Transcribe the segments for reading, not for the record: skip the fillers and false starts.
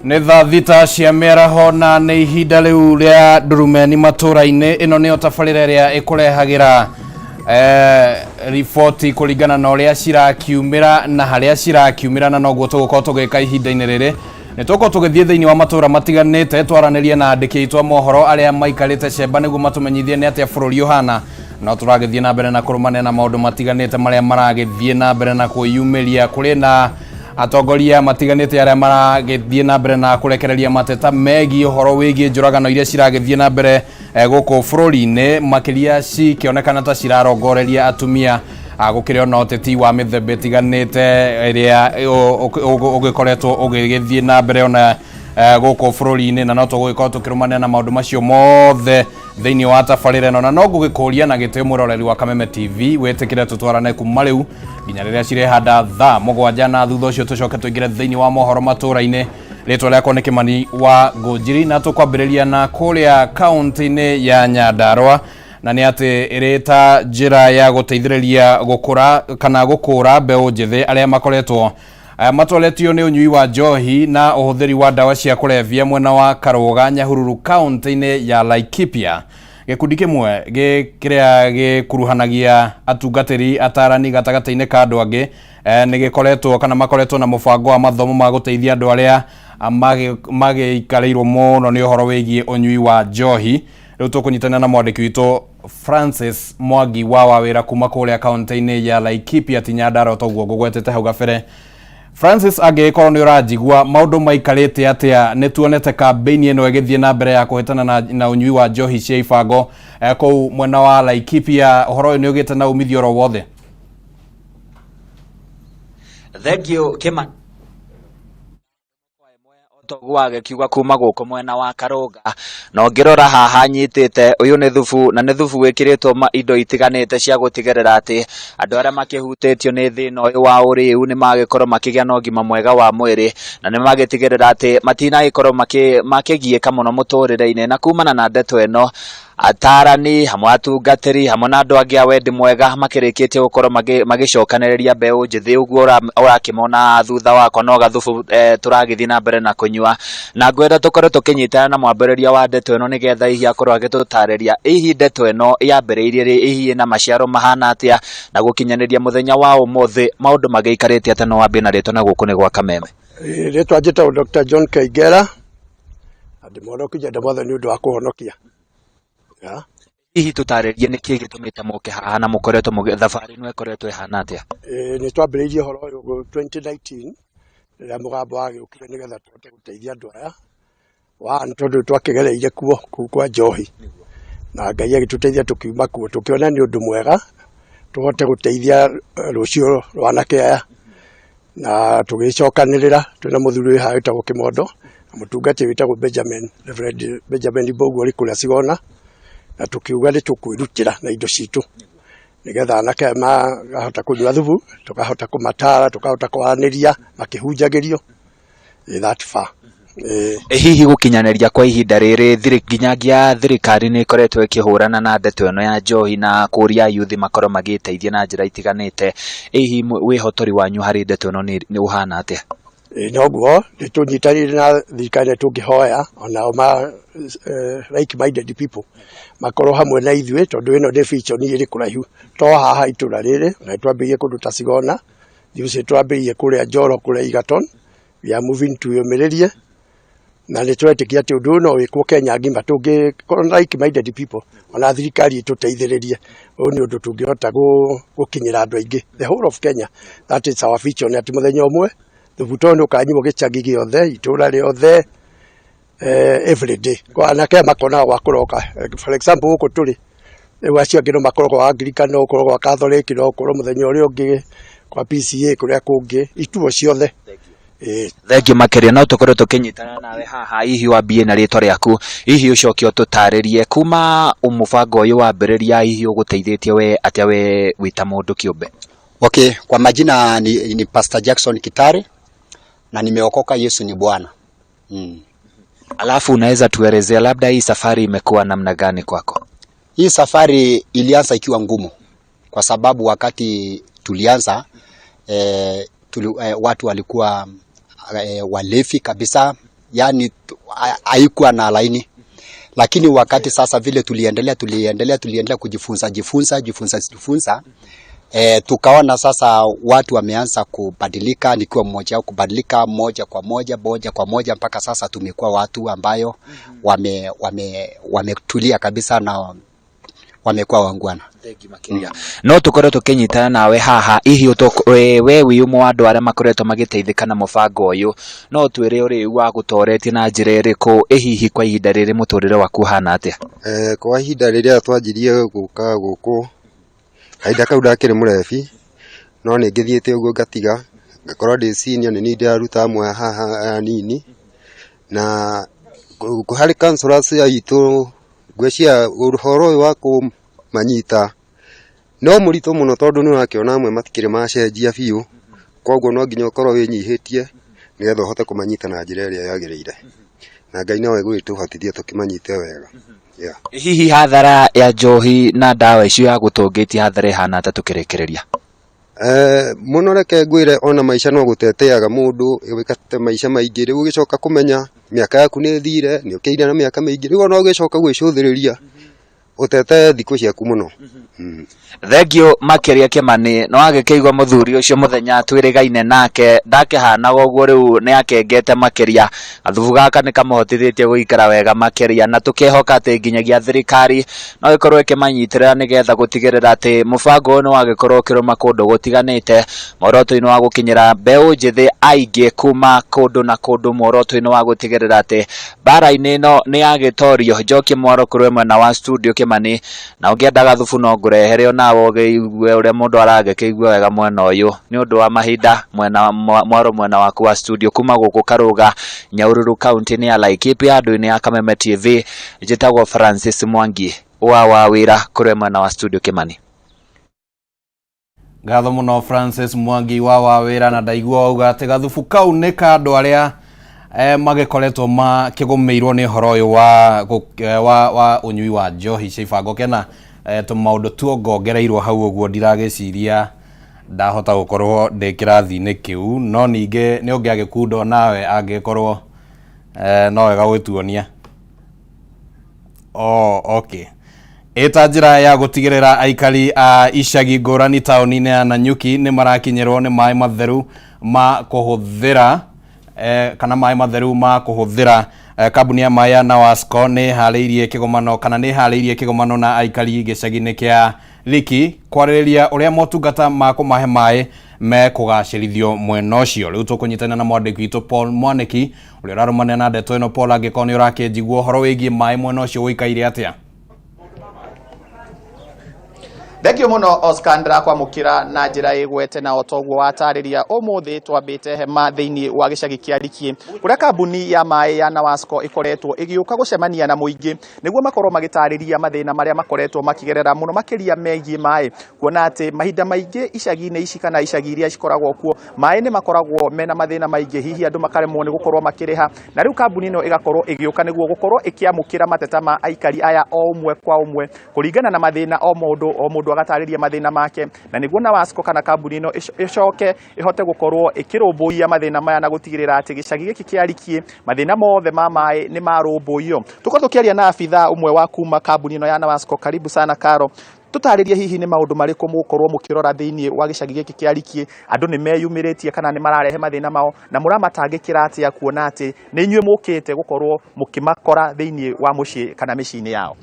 Nĩ thaa 6 cia mĩaraho na nĩ ihinda rĩu rĩa ndurumeni matũra-inĩ. Ĩno nĩyo tabarĩra ĩrĩa ĩkũrehagĩra riboti kũringana na ũrĩa cirakiumĩra na harĩa cirakiumĩra, na noguo tũgũkorwo tũgĩka ihinda-inĩ rĩrĩ. Nĩ tũgũkorwo tũgĩthiĩ thĩinĩ wa matũra matiganĩte twaranĩrie na andĩki aitũ a mohoro arĩa maikarĩte cemba nĩguo matũmenyithie nĩ atĩa bũrũri ũhana. No tũragĩthiĩ na mbere na kũrũmanĩra na maũndũ matiganĩte marĩa maragĩthiĩ na mbere na kwĩyumĩria. Kũrĩ na atongoria matiganĩte arĩa maragĩthiĩ na mbere na kũrekereria mateta megiĩ ũhoro wĩgiĩ njũragano iria ciragĩthiĩ na mbere gũkũ bũrũri-inĩ, makĩria cikĩonekana ta cirarongoreria atumia. Gũkĩrĩ ona ũteti wa mĩthemba ĩtiganĩte ĩrĩa ũgĩkoretwo ũgĩgĩthiĩ na mbere ona gũkũ bũrũri-inĩ, na no tũgũgĩkorwo tũkĩrũmanĩra na maũndũ macio mothe thĩinĩ wa tabarĩra ĩno. Na no ngũgĩkũria na gĩtĩo, mwĩroreri wa Kameme TV, wĩtĩkĩre tũtwarane kuma rĩu nginya rĩrĩa cirehanda thaa 7, na thutha ũcio tũcoke tũingĩre thĩinĩ wa mohoro matũra-inĩ. Rĩtwa rĩakwa nĩ Kĩmani wa Ngũnjiri, na tũkwambĩrĩria na kũrĩa kaũntĩ-inĩ ya Nyandarũa, na nĩ atĩ ĩrĩ ta njĩra ya gũteithĩrĩria gũkũra kana gũkũra mbeũ njĩthĩ arĩa makoretwo matoretio nĩ ũnyui wa njohi na ũhũthĩri wa ndawa cia kũrebia mwena wa Karũga, Nyahururu, kaũntĩ-inĩ ya Laikipia. Gĩkundi kĩmwe kĩrĩa gĩkuruhanagia atungatĩri atarani gatagatĩ-inĩ ka andũ angĩ nĩ gĩkoretwo kana makoretwo na mũbango wa mathomo ma gũteithia andũ arĩa magĩikarĩirwo mũno nĩ ũhoro wĩgiĩ ũnyui wa njohi. Rĩu tũkũnyitanĩra na mwandĩki witũ Francis Mwangi wa wawĩra kuma kũrĩa kaũntĩ-inĩ ya Laikipia, ti Nyandarua toguo ngũgwetete hau gabere. Francis, angĩgĩkorwo nĩ ũranjigua, maũndũ maikarĩte atĩa? Nĩ tuonete kambĩini ĩno ĩgĩthiĩ na mbere ya kũhĩtana na ũnyui wa njohi cia ibango kũu mwena wa Laikipia. Ũhoro ũyũ nĩ ũgĩte na umithio oro wothe? Thank you, Kĩmani. Toguo wagĩkiuga kuma gũkũ mwena wa Karũnga, na ũngĩrora haha nyitĩte ũyũ nĩ thubu, na nĩ thubu wĩkĩrĩtwo indo itiganĩte cia gũtigĩrĩra atĩ andũ arĩa makĩhutĩtio nĩ thĩna ũyũ wa ũrĩu nĩ magĩkorwo makĩgĩa na ũgima mwega wa mwĩrĩ, na nĩ magĩtigĩrĩra atĩ matinagĩkorwo makĩgiĩka mũno mũtũrĩre-inĩ. Na kumana na ndeto ĩno, atarani hamwe atungatĩri hamwe na andũ angĩ a wendi mwega makĩrĩkĩtie gũkorwo magĩcokanĩrĩria mbeũ njĩthĩ ũguo ũrakĩmona thutha wakwa no gathubu tũragĩthiĩ na mbere na kũnyua. Na ngwenda tũkorwo tũkĩnyitana na mwambĩrĩria wa ndeto ĩno nĩgetha hihi akorwo agĩtũtarĩria hihi ndeto ĩno yambĩrĩirie rĩ, hihi ĩna maciaro mahana atĩa, na gũkinyanĩria mũthenya wa ũmũthĩ maũndũ magĩikarĩte atĩa. No wambie na rĩtwa, na gũkũ nĩ gwa Kameme. Rĩtwa njĩtagwo Dr. John Kaigera, na ndĩmũhonokia njenda Mwathani nĩ ũndũ wa kũhonokia. Yeah. Hihi tũtarĩrie nĩkĩ gĩtũmĩte mũke haha, na mũkoretwo thabarĩ ĩno ĩkoretwo ĩhana atĩa? Nĩ twambĩrĩirie ũhoro ũyũ 2019 rĩrĩa mũgambo wagĩũkire nĩgetha tũhote gũteithia andũ aya. One, tondũ twakĩgereire kuo kũu kwa njohi, na Ngai agĩtũteithia tũkiuma kuo, tũkĩona nĩ ũndũ mwega tũhote gũteithia rũciũ rwa anake aya, na tũgĩcokanĩrĩra twĩna mũthuri wĩ haha wĩtagwo Kĩmondo na mũtungati wĩtagwo Benjamin, Reverend Benjamin Mboguo ũrĩ kũrĩa Cigona, na tũkiuga nĩ tũkwĩrutĩra na indo citũ nĩgetha anake aya makahota kũnyua thubu, tũkahota kũmatara, tũkahota kwaranĩria makĩhunjagĩrio that far. Hihi gũkinyanĩria kwa ihinda rĩrĩ, nginyagia thirikari nĩ ĩkoretwo ĩkĩhũrana na ndeto ĩno ya njohi na kũria yuthi makorwo magĩteithia na njĩra itiganĩte, hihi wĩhotori wanyu harĩ ndeto ĩno nĩ ũhana atĩa? Noguo nĩ tũnyitanĩire na thirikari na tũngĩhoya onao ma like minded people makorwo hamwe na ithuĩ, tondũ ĩno nĩ vision ĩrĩ kũraihu to haha itũra rĩrĩ, na twambĩrĩirie kũndũ ta Cigona, ithuĩ twambĩrĩirie kũrĩa Njoro, kũrĩa Egerton. We are moving to Yũmĩrĩrie, na nĩ tũretĩkia atĩ ũndũ ũyũ no wĩkwo Kenya ng'ima tũngĩkorwo na like minded people, ona thirikari ĩtũteithĩrĩrie. Ũyũ nĩ ũndũ tũngĩhota gũkinyĩra andũ aingĩ the whole of Kenya. That is our vision, atĩ mũthenya ũmwe thubu ta ũyũ nĩ ũkanyuo gĩcagi gĩothe, itũra rĩothe, every day. Kwa anake aya makonaga gwa kũroka. For example, gũkũ tũrĩ rĩu, acio angĩ no makorwo kwa Anglican, no gũkorwo gwa Catholic, no gũkorwo mũthenya ũrĩa ũngĩ kwa PCA, kũrĩa kũngĩ, ituo ciothe. Thengiũ makĩria. No tũkorwo tũkĩnyitana nawe haha, hihi wambie na rĩtwa rĩaku, hihi ũcoke ũtũtarĩrie kuma mũbango ũyũ wambĩrĩria, hihi ũgũteithĩtie we atĩa we wĩ ta mũndũ kĩũmbe? Okay, kwa majina ni Pastor Jackson Kitare na nimeokoka. Yesu ni Bwana. Alafu unaweza tuelezea labda hii safari imekuwa namna gani kwako? Hii safari ilianza ikiwa ngumu kwa sababu wakati tulianza, watu walikuwa walevi kabisa. yani haikuwa na laini. Lakini wakati sasa vile tuliendelea tuliendelea tuliendelea kujifunza jifunza jifunza jifunza, tukaona sasa watu wameanza kubadilika, nikiwa mmoja wao, kubadilika moja kwa moja moja kwa moja mpaka sasa tumekuwa watu ambayo wametulia kabisa na wamekuwa wangwana. No tukorwo tukinyitana nawe haha hihi we wi ũmwe wa andũ arĩa makoretwo magĩteithĩka na mũbango ũyũ, no twĩre ũrĩu wa gũtoretie na njĩra ĩrĩkũ? Ĩ hihi kwa ihinda rĩrĩ mũtũrĩre waku ũhana atĩa? Kwa ihinda rĩrĩa twanjirie gũka gũkũ, kahinda kau ndakĩrĩ mũrebi, no nĩ ngĩthiĩte ũguo ngatiga, ngakorwo ndĩ senior, nĩ niĩ ndĩraruta amwe haha anini, na harĩ counselors aitũ, ngwĩciria ũhoro ũyũ wa kũmanyita no mũritũ mũno, tondũ nĩ ũrakĩona amwe matikĩrĩ macenjia biũ, koguo no nginya ũkorwo wĩnyihĩtie nĩgetha ũhote kũmanyita na njĩra ĩrĩa yagĩrĩire, na Ngai nowe gũgĩtũhotithia tũkĩmanyite wega, yeah. Hihi hathara ya njohi na ndawa icio ya gũtũngĩtie hathara ĩhana atĩa tũkĩrĩkĩrĩria? Mũno reke ngwĩre, ona maica no gũteteaga mũndũ wĩkate maica maingĩ. Rĩu ũgĩcoka kũmenya mĩaka yaku nĩ ĩthire, nĩ ũkĩire na mĩaka mĩingĩ, rĩu ona ũgĩcoka gwĩcũthĩrĩria ũtete thikũ ciaku mũno. Thengio makĩria, Kĩmani. No agĩkĩigua mũthuri ũcio mũthenya twĩrĩgaine nake ndakĩhanaga ũguo, rĩu nĩ akengete makĩria. Gathubu gaka nĩ kamũhotithĩtie gũikara wega makĩria, na tũkĩhoka atĩ nginyagia thirikari no ĩkorwo ĩkĩmanyitĩrĩra nĩgetha gũtigĩrĩra atĩ mũbango ũyũ nĩ wagĩkorwo ũkĩrũma kũndũ gũtiganĩte, muoroto-inĩ wa gũkinyĩra mbeũ njĩthĩ aingĩ kuma kũndũ na kũndũ, muoroto-inĩ wa gũtigĩrĩra atĩ mbara-inĩ ĩno nĩ yagĩtorio. Njokie mwaro kũrĩ mwena wa studio, Kĩmani, na ũngĩenda gathubu no ngũrehere onawe ũgĩigue ũrĩa mũndũ aragĩkĩigua wega mwena ũyũ. Nĩ ũndũ wa mahinda, mwena mwaro mwena waku wa studio. Kuma gũkũ Karũga, Nyahururu, kaunti-inĩ ya Laikipia, andũ-inĩ ya Kameme TV, njĩtagwo Francis Mwangi wa wĩra kũrĩ mwena wa studio, Kĩmani. Ngatho mũno, Francis Mwangi wa wĩra. Na ndaigua wauga atĩ gathubu kau nĩ ka andũ arĩa magĩkoretwo makĩgũmĩirwo nĩ ũhoro ũyũ wa ũnyui wa njohi cia ibango kena tũmaũndũ tuongongereirwo hau ũguo, ndiragĩciria ndahota gũkorwo ndĩ kĩrathi-inĩ kĩu, no ningĩ nĩ ũngĩagĩkunda nawe angĩkorwo no wega gwĩtuonia. Oh, okay. Ĩta njĩra ya gũtigĩrĩra aikari a icagi ngũrani taũni-inĩ ya Nanyuki nĩ marakinyĩrwo nĩ maĩ matheru ma kũhũthĩra kana maĩ matheru ma kũhũthĩra, kambuni ya maĩ ya Nawasco nĩ ĩharĩirie kĩgomano kana nĩ ĩharĩirie kĩgomano na aikari gĩcagi-inĩ kĩa Liki kwarĩrĩria ũrĩa motungata ma kũmahe maĩ mekũgacĩrithio mwena ũcio. Rĩu tũkũnyitanĩra na mwandĩki witũ Paul Mwanĩki ũrĩa ũrarũmanĩra na ndeto ĩno. Paul, angĩkorwo nĩ ũrakĩnjigua, ũhoro wĩgiĩ maĩ mwena ũcio ũikaire atĩa? Thengio mũno, Oscar. Ndĩrakwamũkĩra na njĩra ĩgwete, na o toguo watarĩria, ũmũthĩ twambĩte hema thĩinĩ wa gĩcagi kĩa Rikie kũrĩa kambuni ya maĩ ya Nawasco ĩkoretwo ĩgĩũka gũcemania na mũingĩ nĩguo makorwo magĩtarĩria mathĩna marĩa makoretwo makĩgerera mũno makĩria megiĩ maĩ, kuona atĩ mahinda maingĩ icagi-inĩ ici kana icagi iria cikoragwo kuo maĩ nĩ makoragwo mena mathĩna maingĩ, hihi andũ makaremwo nĩ gũkorwo makĩrĩha. Na rĩu kambuni ĩno ĩgakorwo ĩgĩũka nĩguo gũkorwo ĩkĩamũkĩra mateta ma aikari aya o ũmwe kwa ũmwe kũringana na mathĩna, o mũndũ o mũndũ agatarĩria mathĩna make, na nĩguo Nawasco kana kambuni ĩno ĩcoke ĩhote gũkorwo ĩkĩrũmbũiya mathĩna maya na gũtigĩrĩra atĩ gĩcagi gĩkĩ kĩa Rikie mathĩna mothe ma maĩ nĩ marũmbũiyo. Tũkorwo tũkĩaria na abithaa ũmwe wa kuma kambuni ĩno ya Nawasco. Karibu sana, Karo. Tũtarĩrie hihi nĩ maũndũ marĩkũ mũgũkorwo mũkĩrora thĩinĩ wa gĩcagi gĩkĩ kĩa Rikie? Andũ nĩ meyumĩrĩtie kana nĩ mararehe mathĩna mao, na mũramatangĩkĩra atĩa kuona atĩ nĩ inyuĩ mũkĩte gũkorwo mũkĩmakora thĩinĩ wa mũciĩ kana mĩciĩ-inĩ yao?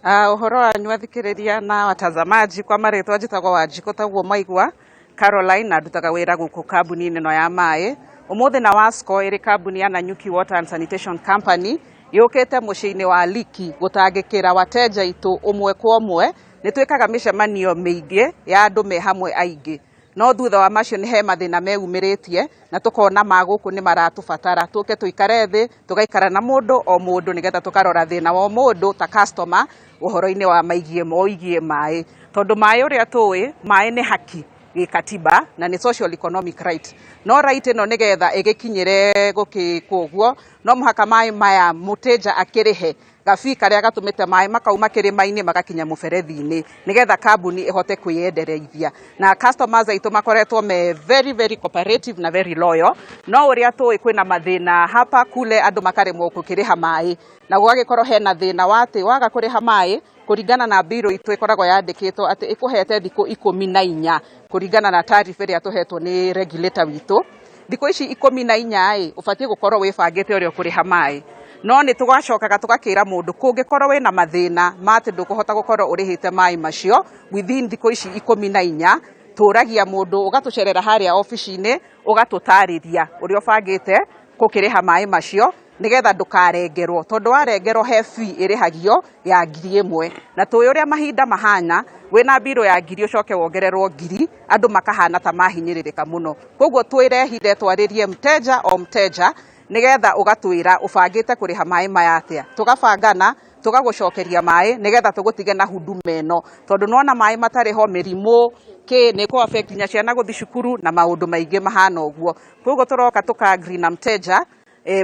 Ũhoro wanyu athikĩrĩria na watazamaji, kwa marĩtwa njĩtagwo Wanjikũ taguo maigua Caroline, na ndutaga wĩra gũkũ kambuni-inĩ ĩno ya maĩ. Ũmũthĩ Nawasco ĩrĩ kambuni ya Nanyuki Water and Sanitation Company yũkĩte mũciĩ-inĩ wa Liki gũtangĩkĩra wateja aitũ ũmwe kwa ũmwe. Nĩ twĩkaga mĩcemanio mĩingĩ ya andũ me hamwe aingĩ, no thutha wa macio nĩ he mathĩna meyumĩrĩtie na tũkona ma gũkũ nĩ maratũbatara tũke tũikare thĩ, tũgaikara na mũndũ o mũndũ nĩgetha tũkarora thĩna wa o mũndũ ta customer ũhoro-inĩ wa maigie moigie maĩ, tondũ maĩ, ũrĩa tũĩ, maĩ nĩ haki gĩkatiba na nĩ social economic right. No right ĩno nĩgetha ĩgĩkinyĩre gũkĩkwo ũguo, no mũhaka maĩ maya mũteja akĩrĩhe. Gabii karĩa gatũmĩte maĩ makauma kĩrĩma-inĩ magakinya mũberethi-inĩ nĩgetha kambuni ĩhote kwĩyendereithia. Na customers aitũ makoretwo me very very cooperative na very loyal, no ũrĩa tũĩ kwĩna mathĩna hapa kule, andũ makaremwo gũkĩrĩha maĩ, na gũgagĩkorwo hena thĩna wa atĩ waga kũrĩha maĩ kũringana na mbirũ itũ ĩkoragwo yandĩkĩtwo atĩ ĩkũhete thikũ 14 kũringana na tariff ĩrĩa tũhetwo nĩ regulator witũ. Thikũ ici 14 ĩ, ũbatiĩ gũkorwo wĩbangĩte ũrĩa ũkũrĩha maĩ. No nĩ tũgacokaga tũgakĩra mũndũ kũngĩkorwo wĩna mathĩna ma atĩ ndũkũhota gũkorwo ũrĩhĩte maĩ macio within thikũ ici 14, tũragia mũndũ ũgatũcerera harĩa obici-inĩ, ũgatũtarĩria ũrĩa ũbangĩte gũkĩrĩha maĩ macio nĩgetha ndũkarengerwo, tondũ warengerwo he fee ĩrĩhagio ya 1000. Na tũĩ ũrĩa mahinda mahana, wĩna mbirũ ya 1000 ũcoke wongererwo 1000, andũ makahana ta mahinyĩrĩrĩka mũno. Koguo twĩrehire twarĩrie mteja o mteja nĩgetha ũgatwĩra ũbangĩte kũrĩha maĩ maya atĩa. Tũgabangana, tũgagũcokeria maĩ nĩgetha tũgũtige na huduma ĩno, tondũ nĩwona maĩ matarĩ ho mĩrimũ kĩ nĩ kũ affect nginya ciana gũthiĩ cukuru na maũndũ maingĩ mahana ũguo. Koguo tũroka tũka agree na mteja,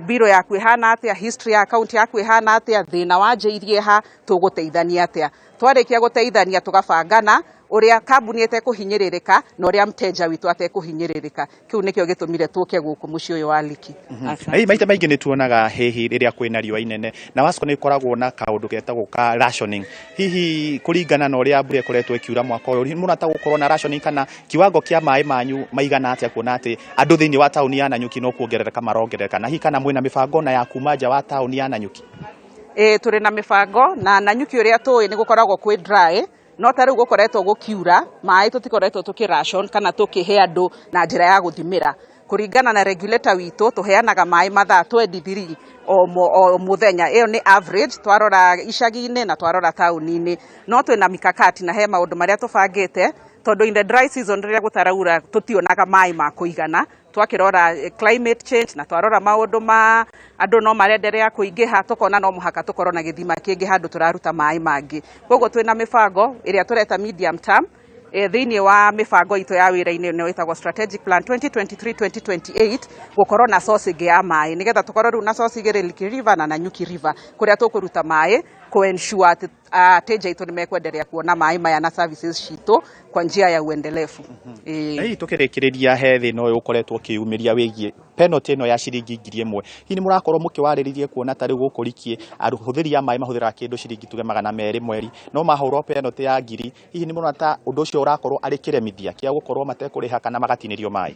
mbirũ yaku ĩhana atĩa, history ya account yaku ĩhana atĩa, thĩna wanjĩirie ha, tũgũteithania atĩa. Twarĩkia gũteithania tũgabangana ũrĩa kambuni ĩtekũhinyĩrĩrĩka na ũrĩa mteja witũ atekũhinyĩrĩrĩka. Kĩu nĩkĩo gĩtũmire tũke gũkũ mũciĩ ũyũ wa Liki. Na hihi maita maingĩ nĩ tuonaga hihi rĩrĩa kwĩna riũa inene na Wasco nĩ ĩkoragwo na kaũndũ getagwo ka rationing. Hihi kũringana na ũrĩa mbura ĩkoretwo ĩkiura mwaka ũyũ, mũrahota gũkorwo na rationing kana kiwango kĩa maĩ manyu maigana atĩa, kuona atĩ andũ thĩinĩ wa taũni ya Nanyuki no kuongerereka marongerereka, na hihi kana mwĩna mĩbango na ya kuma nja wa taũni ya Nanyuki? Ĩĩ, tũrĩ na mĩbango na Nanyuki ũrĩa tũĩ nĩ gũkoragwo kwĩ dry, no ta rĩu gũkoretwo gũkiura maĩ tũtikoretwo tũkĩ ration kana tũkĩhe andũ na njĩra ya gũthimĩra. Kũringana na regulator witũ tũheanaga maĩ mathaa 23 o mũthenya. Ĩyo nĩ average twarora icagi-inĩ na twarora taũni-inĩ. No twĩna mikakati na he maũndũ marĩa tũbangĩte, tondũ in the dry season rĩrĩa gũtaraura tũtionaga maĩ ma kũigana. Twakĩrora climate change na twarora maũndũ ma andũ no marenderea kũingĩha, tũkona no mũhaka tũkorwo na gĩthima kĩngĩ handũ tũraruta maĩ mangĩ. Koguo twĩna mĩbango ĩrĩa tũreta medium term, thĩinĩ wa mĩbango itũ ya wĩra-inĩ nĩyo ĩtagwo strategic plan 2023-2028, gũkorwo na source ĩngĩ ya maĩ nĩgetha tũkorwo rĩu na source igĩrĩ, Liki River na Nanyuki River, kũrĩa tũkũruta maĩ kũ ensure atĩ ateja aitũ nĩ mekwenderea kuona maĩ maya na services citũ kwa njia ya uendelevu. Na hihi tũkĩrĩkĩrĩria, he thĩna ũyũ ũkoretwo ũkĩyumĩria wĩgiĩ penalty ĩno ya ciringi 1000. Hihi nĩ mũrakorwo mũkĩwarĩrĩrie, kuona ta rĩu gũkũ Rikie ahũthĩri a maĩ mahũthĩraga kĩndũ ciringi tuge 200 mweri, no mahũrwo penalty ya 1000? Hihi nĩ mũrona ta ũndũ ũcio ũrakorwo arĩ kĩremithia kĩa gũkorwo matekũrĩha kana magatinĩrio maĩ?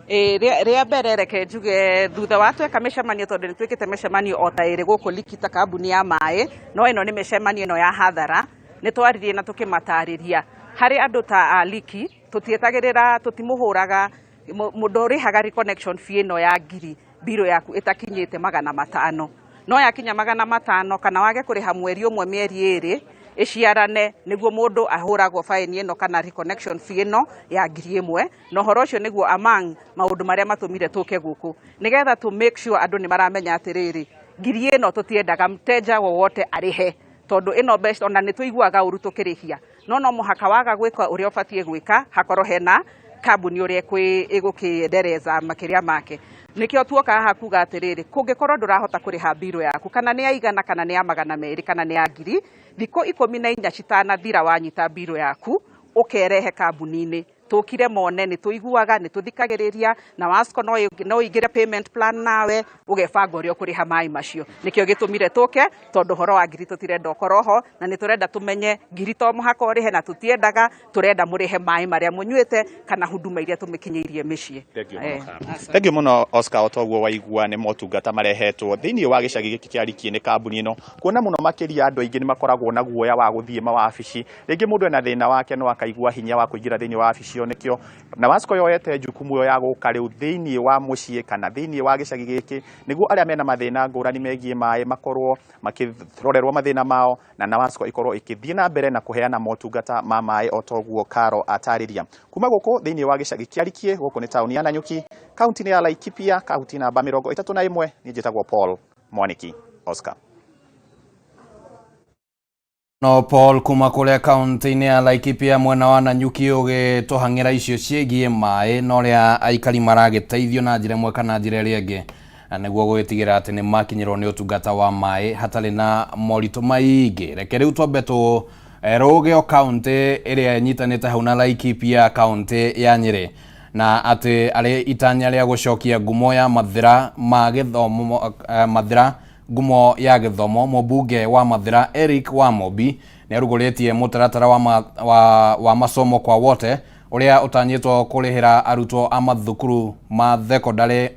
Rĩa mbere reke njuge, thutha wa tweka mĩcemanio, tondũ nĩ twĩkĩte mĩcemanio o ta ĩrĩ gũkũ Liki ta kambuni ya maĩ, no ĩno nĩ mĩcemanio ĩno ya hathara, nĩ twaririe na tũkĩmatarĩria harĩ andũ ta a Liki tũtietagĩrĩra, tũtimũhũraga mũndũ ũrĩhaga reconnection fee ĩno ya 1000 mbirũ yaku ĩtakinyĩte 500. No yakinya 500 kana wage kũrĩha mweri ũmwe, mĩeri 2 ĩciarane, nĩguo mũndũ ahũragwo faini ĩno kana reconnection fee ĩno ya 1000. Na ũhoro ũcio nĩguo among maũndũ marĩa matũmire tũke gũkũ, nĩgetha tũ make sure andũ nĩ maramenya atĩrĩrĩ, 1000 ĩno tũtiendaga mteja wowote arĩhe, tondũ ĩno mbeca ona nĩ tũiguaga ũru tũkĩrĩhia, no mũhaka waga gwĩka ũrĩa ũbatiĩ gwĩka hakorwo hena kambuni ũrĩa ĩgũkĩendereza makĩria make. Nĩkĩo tuoka haha kuga atĩrĩrĩ, kũngĩkorwo ndũrahota kũrĩha mbirũ yaku, kana nĩ ya 100, kana nĩ ya 200, kana nĩ ya 1000, thikũ 14 citanathira wanyita mbirũ yaku, ũkerehe kambuni-inĩ tũkire mone nĩ tũiguaga, nĩ tũthikagĩrĩria, na Wasco no ũingĩre payment plan nawe ũgebanga ũrĩa ũkũrĩha maĩ macio. Nĩkĩo gĩtũmire tũke, tondũ ũhoro wa 1000 tũtirenda ũkorwo ho, na nĩ tũrenda tũmenye 1000 to mũhaka ũrĩhe, na tũtiendaga, tũrenda mũrĩhe maĩ marĩa mũnyuĩte kana huduma iria tũmĩkinyĩirie mĩciĩ. Thank you mũno, Oscar. O toguo waigua, nĩ motungata marehetwo thĩinĩ wa gĩcagi gĩkĩ kĩa Rikie nĩ kambuni ĩno, kuona mũno makĩria andũ aingĩ nĩ makoragwo na guoya wa gũthiĩ mawabici. Rĩngĩ mũndũ ena thĩna wake no akaigua hinya wa kũingĩra thĩinĩ wa wabici ĩyo. Nĩkĩo na Wasco yoete jukumu ĩyo ya gũka rĩu thĩinĩ wa mũciĩ kana thĩinĩ wa gĩcagi gĩkĩ, nĩguo arĩa mena mathĩna ngũrani megiĩ maĩ makorwo makĩrorerwo mathĩna mao, na Wasco ĩkorwo ĩkĩthiĩ na mbere na kũheana motungata ma maĩ o toguo Karo atarĩria. Kuma gũkũ thĩinĩ wa gĩcagi kĩa Rikie, gũkũ nĩ taũni ya Nanyuki, kaunti-inĩ ya Laikipia, kaunti namba 31, niĩ njĩtagwo Paul Mwaniki Oscar. No Paul kuma kũrĩa kaunti-inĩ ya Laikipia mwena wa Nanyuki ũgĩtũhang'ĩra icio ciĩgiĩ maĩ na ũrĩa aikari maragĩteithio na njĩra ĩmwe kana njĩra ĩrĩa ĩngĩ. Nĩguo gũgĩtigĩrĩra atĩ nĩ makinyĩrwo nĩ ũtungata wa maĩ hatarĩ na moritũ maingĩ. Reke rĩu twambe tũ rũgĩo kaũntĩ ĩrĩa ĩnyitanĩte hau na Laikipia kaũntĩ ya Nyĩrĩ na atĩ arĩ itanya rĩa gũcokia ngumo ya mathĩra ma gĩthomo mathĩra ngumo ya gĩthomo mũmbunge wa Mathĩra Eric Wamombi nĩ arugũrĩtie mũtaratara wa, ma, wa, wa masomo kwa wote ũrĩa ũtanyĩtwo kũrĩhĩra arutwo a mathukuru ma thekondarĩ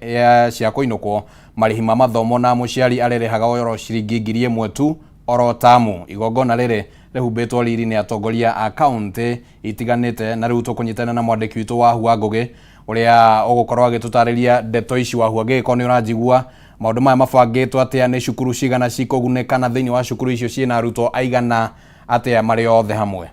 cia kũinũkwo marĩhi ma mathomo na mũciari arĩrĩhaga oro ciringi 1000 tu oro tamu. Igongona rĩrĩ rĩhumbĩtwo riri nĩ atongoria a kaũntĩ itiganĩte na rĩu tũkũnyitana na mwandĩki witũ Wahua Ngũgĩ ũrĩa ũgũkorwo agĩtũtarĩria ndeto ici. Wahua, ngĩgĩkorwo nĩ ũranjigua, maũndũ maya mabangĩtwo atĩa? Nĩ cukuru cigana cikũgunĩka na thĩinĩ wa cukuru icio ciĩna arutwo aigana atĩa marĩ othe hamwe?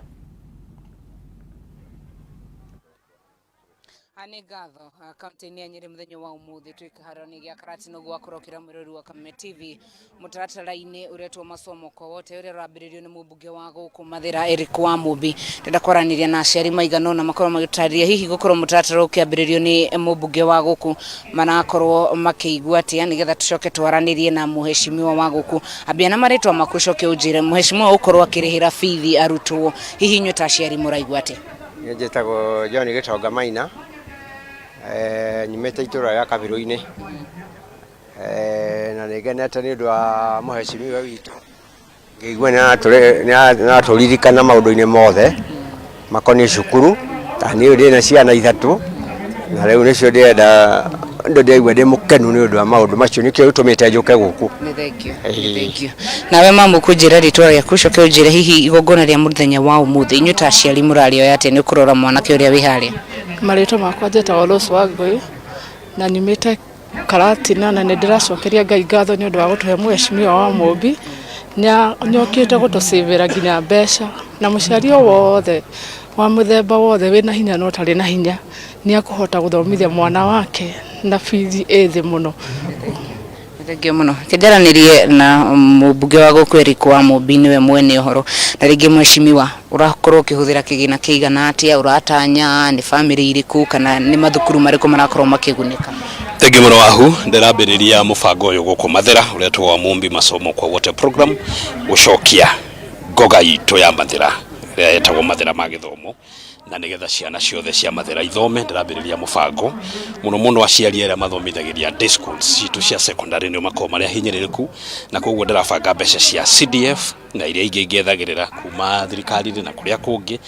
Nĩ ngatho. Kaunti-inĩ ya Nyĩrĩ mũthenya wa ũmũthĩ twĩ kĩharo-inĩ gĩa Karatina ũguo wakorwo ũkĩra mwĩrori wa Kameme TV mũtaratara-inĩ ũretwo masomo kwa wote ũrĩa ũrambĩrĩrio nĩ mũmbunge wa gũkũ Mathĩra Eric Wamũmbi. Ndĩrenda kwaranĩria na aciari maigana ũna makorwo magĩtarĩria hihi gũkorwo mũtaratara ũkĩambĩrĩrio nĩ mũmbunge wa gũkũ marakorwo makĩigua atĩa, nĩgetha tũcoke twaranĩrie na mũheshimiwa wa gũkũ. Ambia na marĩtwa maku ũcoke ũnjĩre mũheshimiwa ũkorwo akĩrĩhĩra bithi arutwo, hihi inyuĩ ta aciari mũraigua atĩa? Niĩ njĩtagwo John Gĩtonga Maina, nyumĩte itũra rĩa Kabirũ-inĩ, na nĩ ngenete nĩ ũndũ wa mũhecimiwa witũ, ngĩigua nĩ aratũririkana maũndũ-inĩ mothe makoniĩ cukuru, ta niĩ ndĩna ciana ithatũ, na rĩu nĩcio ndĩrenda, ndĩraigua ndĩ mũkenu nĩ ũndũ wa maũndũ macio, nĩkĩo gĩtũmĩte njũke gũkũ. Nĩ thengiũ, nĩ thengiũ. Nawe mamu kũnjĩra rĩtwa rĩaku ũcoke ũnjĩre hihi igongona rĩa mũthenya wa ũmũthĩ inyuĩ ta aciari mũrarĩoya atĩa nĩ ũkũrora mwanake ũrĩa wĩ harĩa? Marĩtwa makwa njĩtagwo Rose Wangũi na nyumĩte Karatina na nĩ ndĩracokeria Ngai ngatho nĩ ũndũ wa gũtũhe mheshimiwa wa Mũmbi. Nĩ okĩte gũtũcĩvĩra nginya mbeca na mũciari o wothe wa mũthemba wothe wĩna hinya na ũtarĩ na hinya nĩ akũhota gũthomithia mwana wake na bithi ĩ thĩ mũno. Thengio mũno. Reke njaranĩrie na mũmbunge wa gũkũ Eric wa Mũmbi nĩwe mwene ũhoro. Na rĩngĩ mheshimiwa, ũrakorwo ũkĩhũthĩra kĩgĩna kĩigana atĩa, ũratanya nĩ bamĩrĩ irĩkũ kana nĩ mathukuru marĩkũ marakorwo makĩgunĩka? Thengiũ mũno Wahu, ndĩrambĩrĩria mũbango ũyũ gũkũ Mathĩra ũrĩa wĩtagwo wa Mumbi Masomo kwa Wote Program, gũcokia ngoga itũ ya Mathĩra ĩrĩa ĩtagwo Mathĩra ma Gĩthomo. Na nĩgetha ciana ciothe cia Mathĩra ithome, ndĩrambĩrĩria mũbango mũno mũno aciari arĩa mathomithagĩria day schools citũ cia secondary nĩo makoragwo marĩ ahinyĩrĩrĩku, na koguo ndĩrabanga mbeca cia CDF na iria ingĩ ingĩethagĩrĩra kuma thirikari-inĩ na kũrĩa kũngĩ,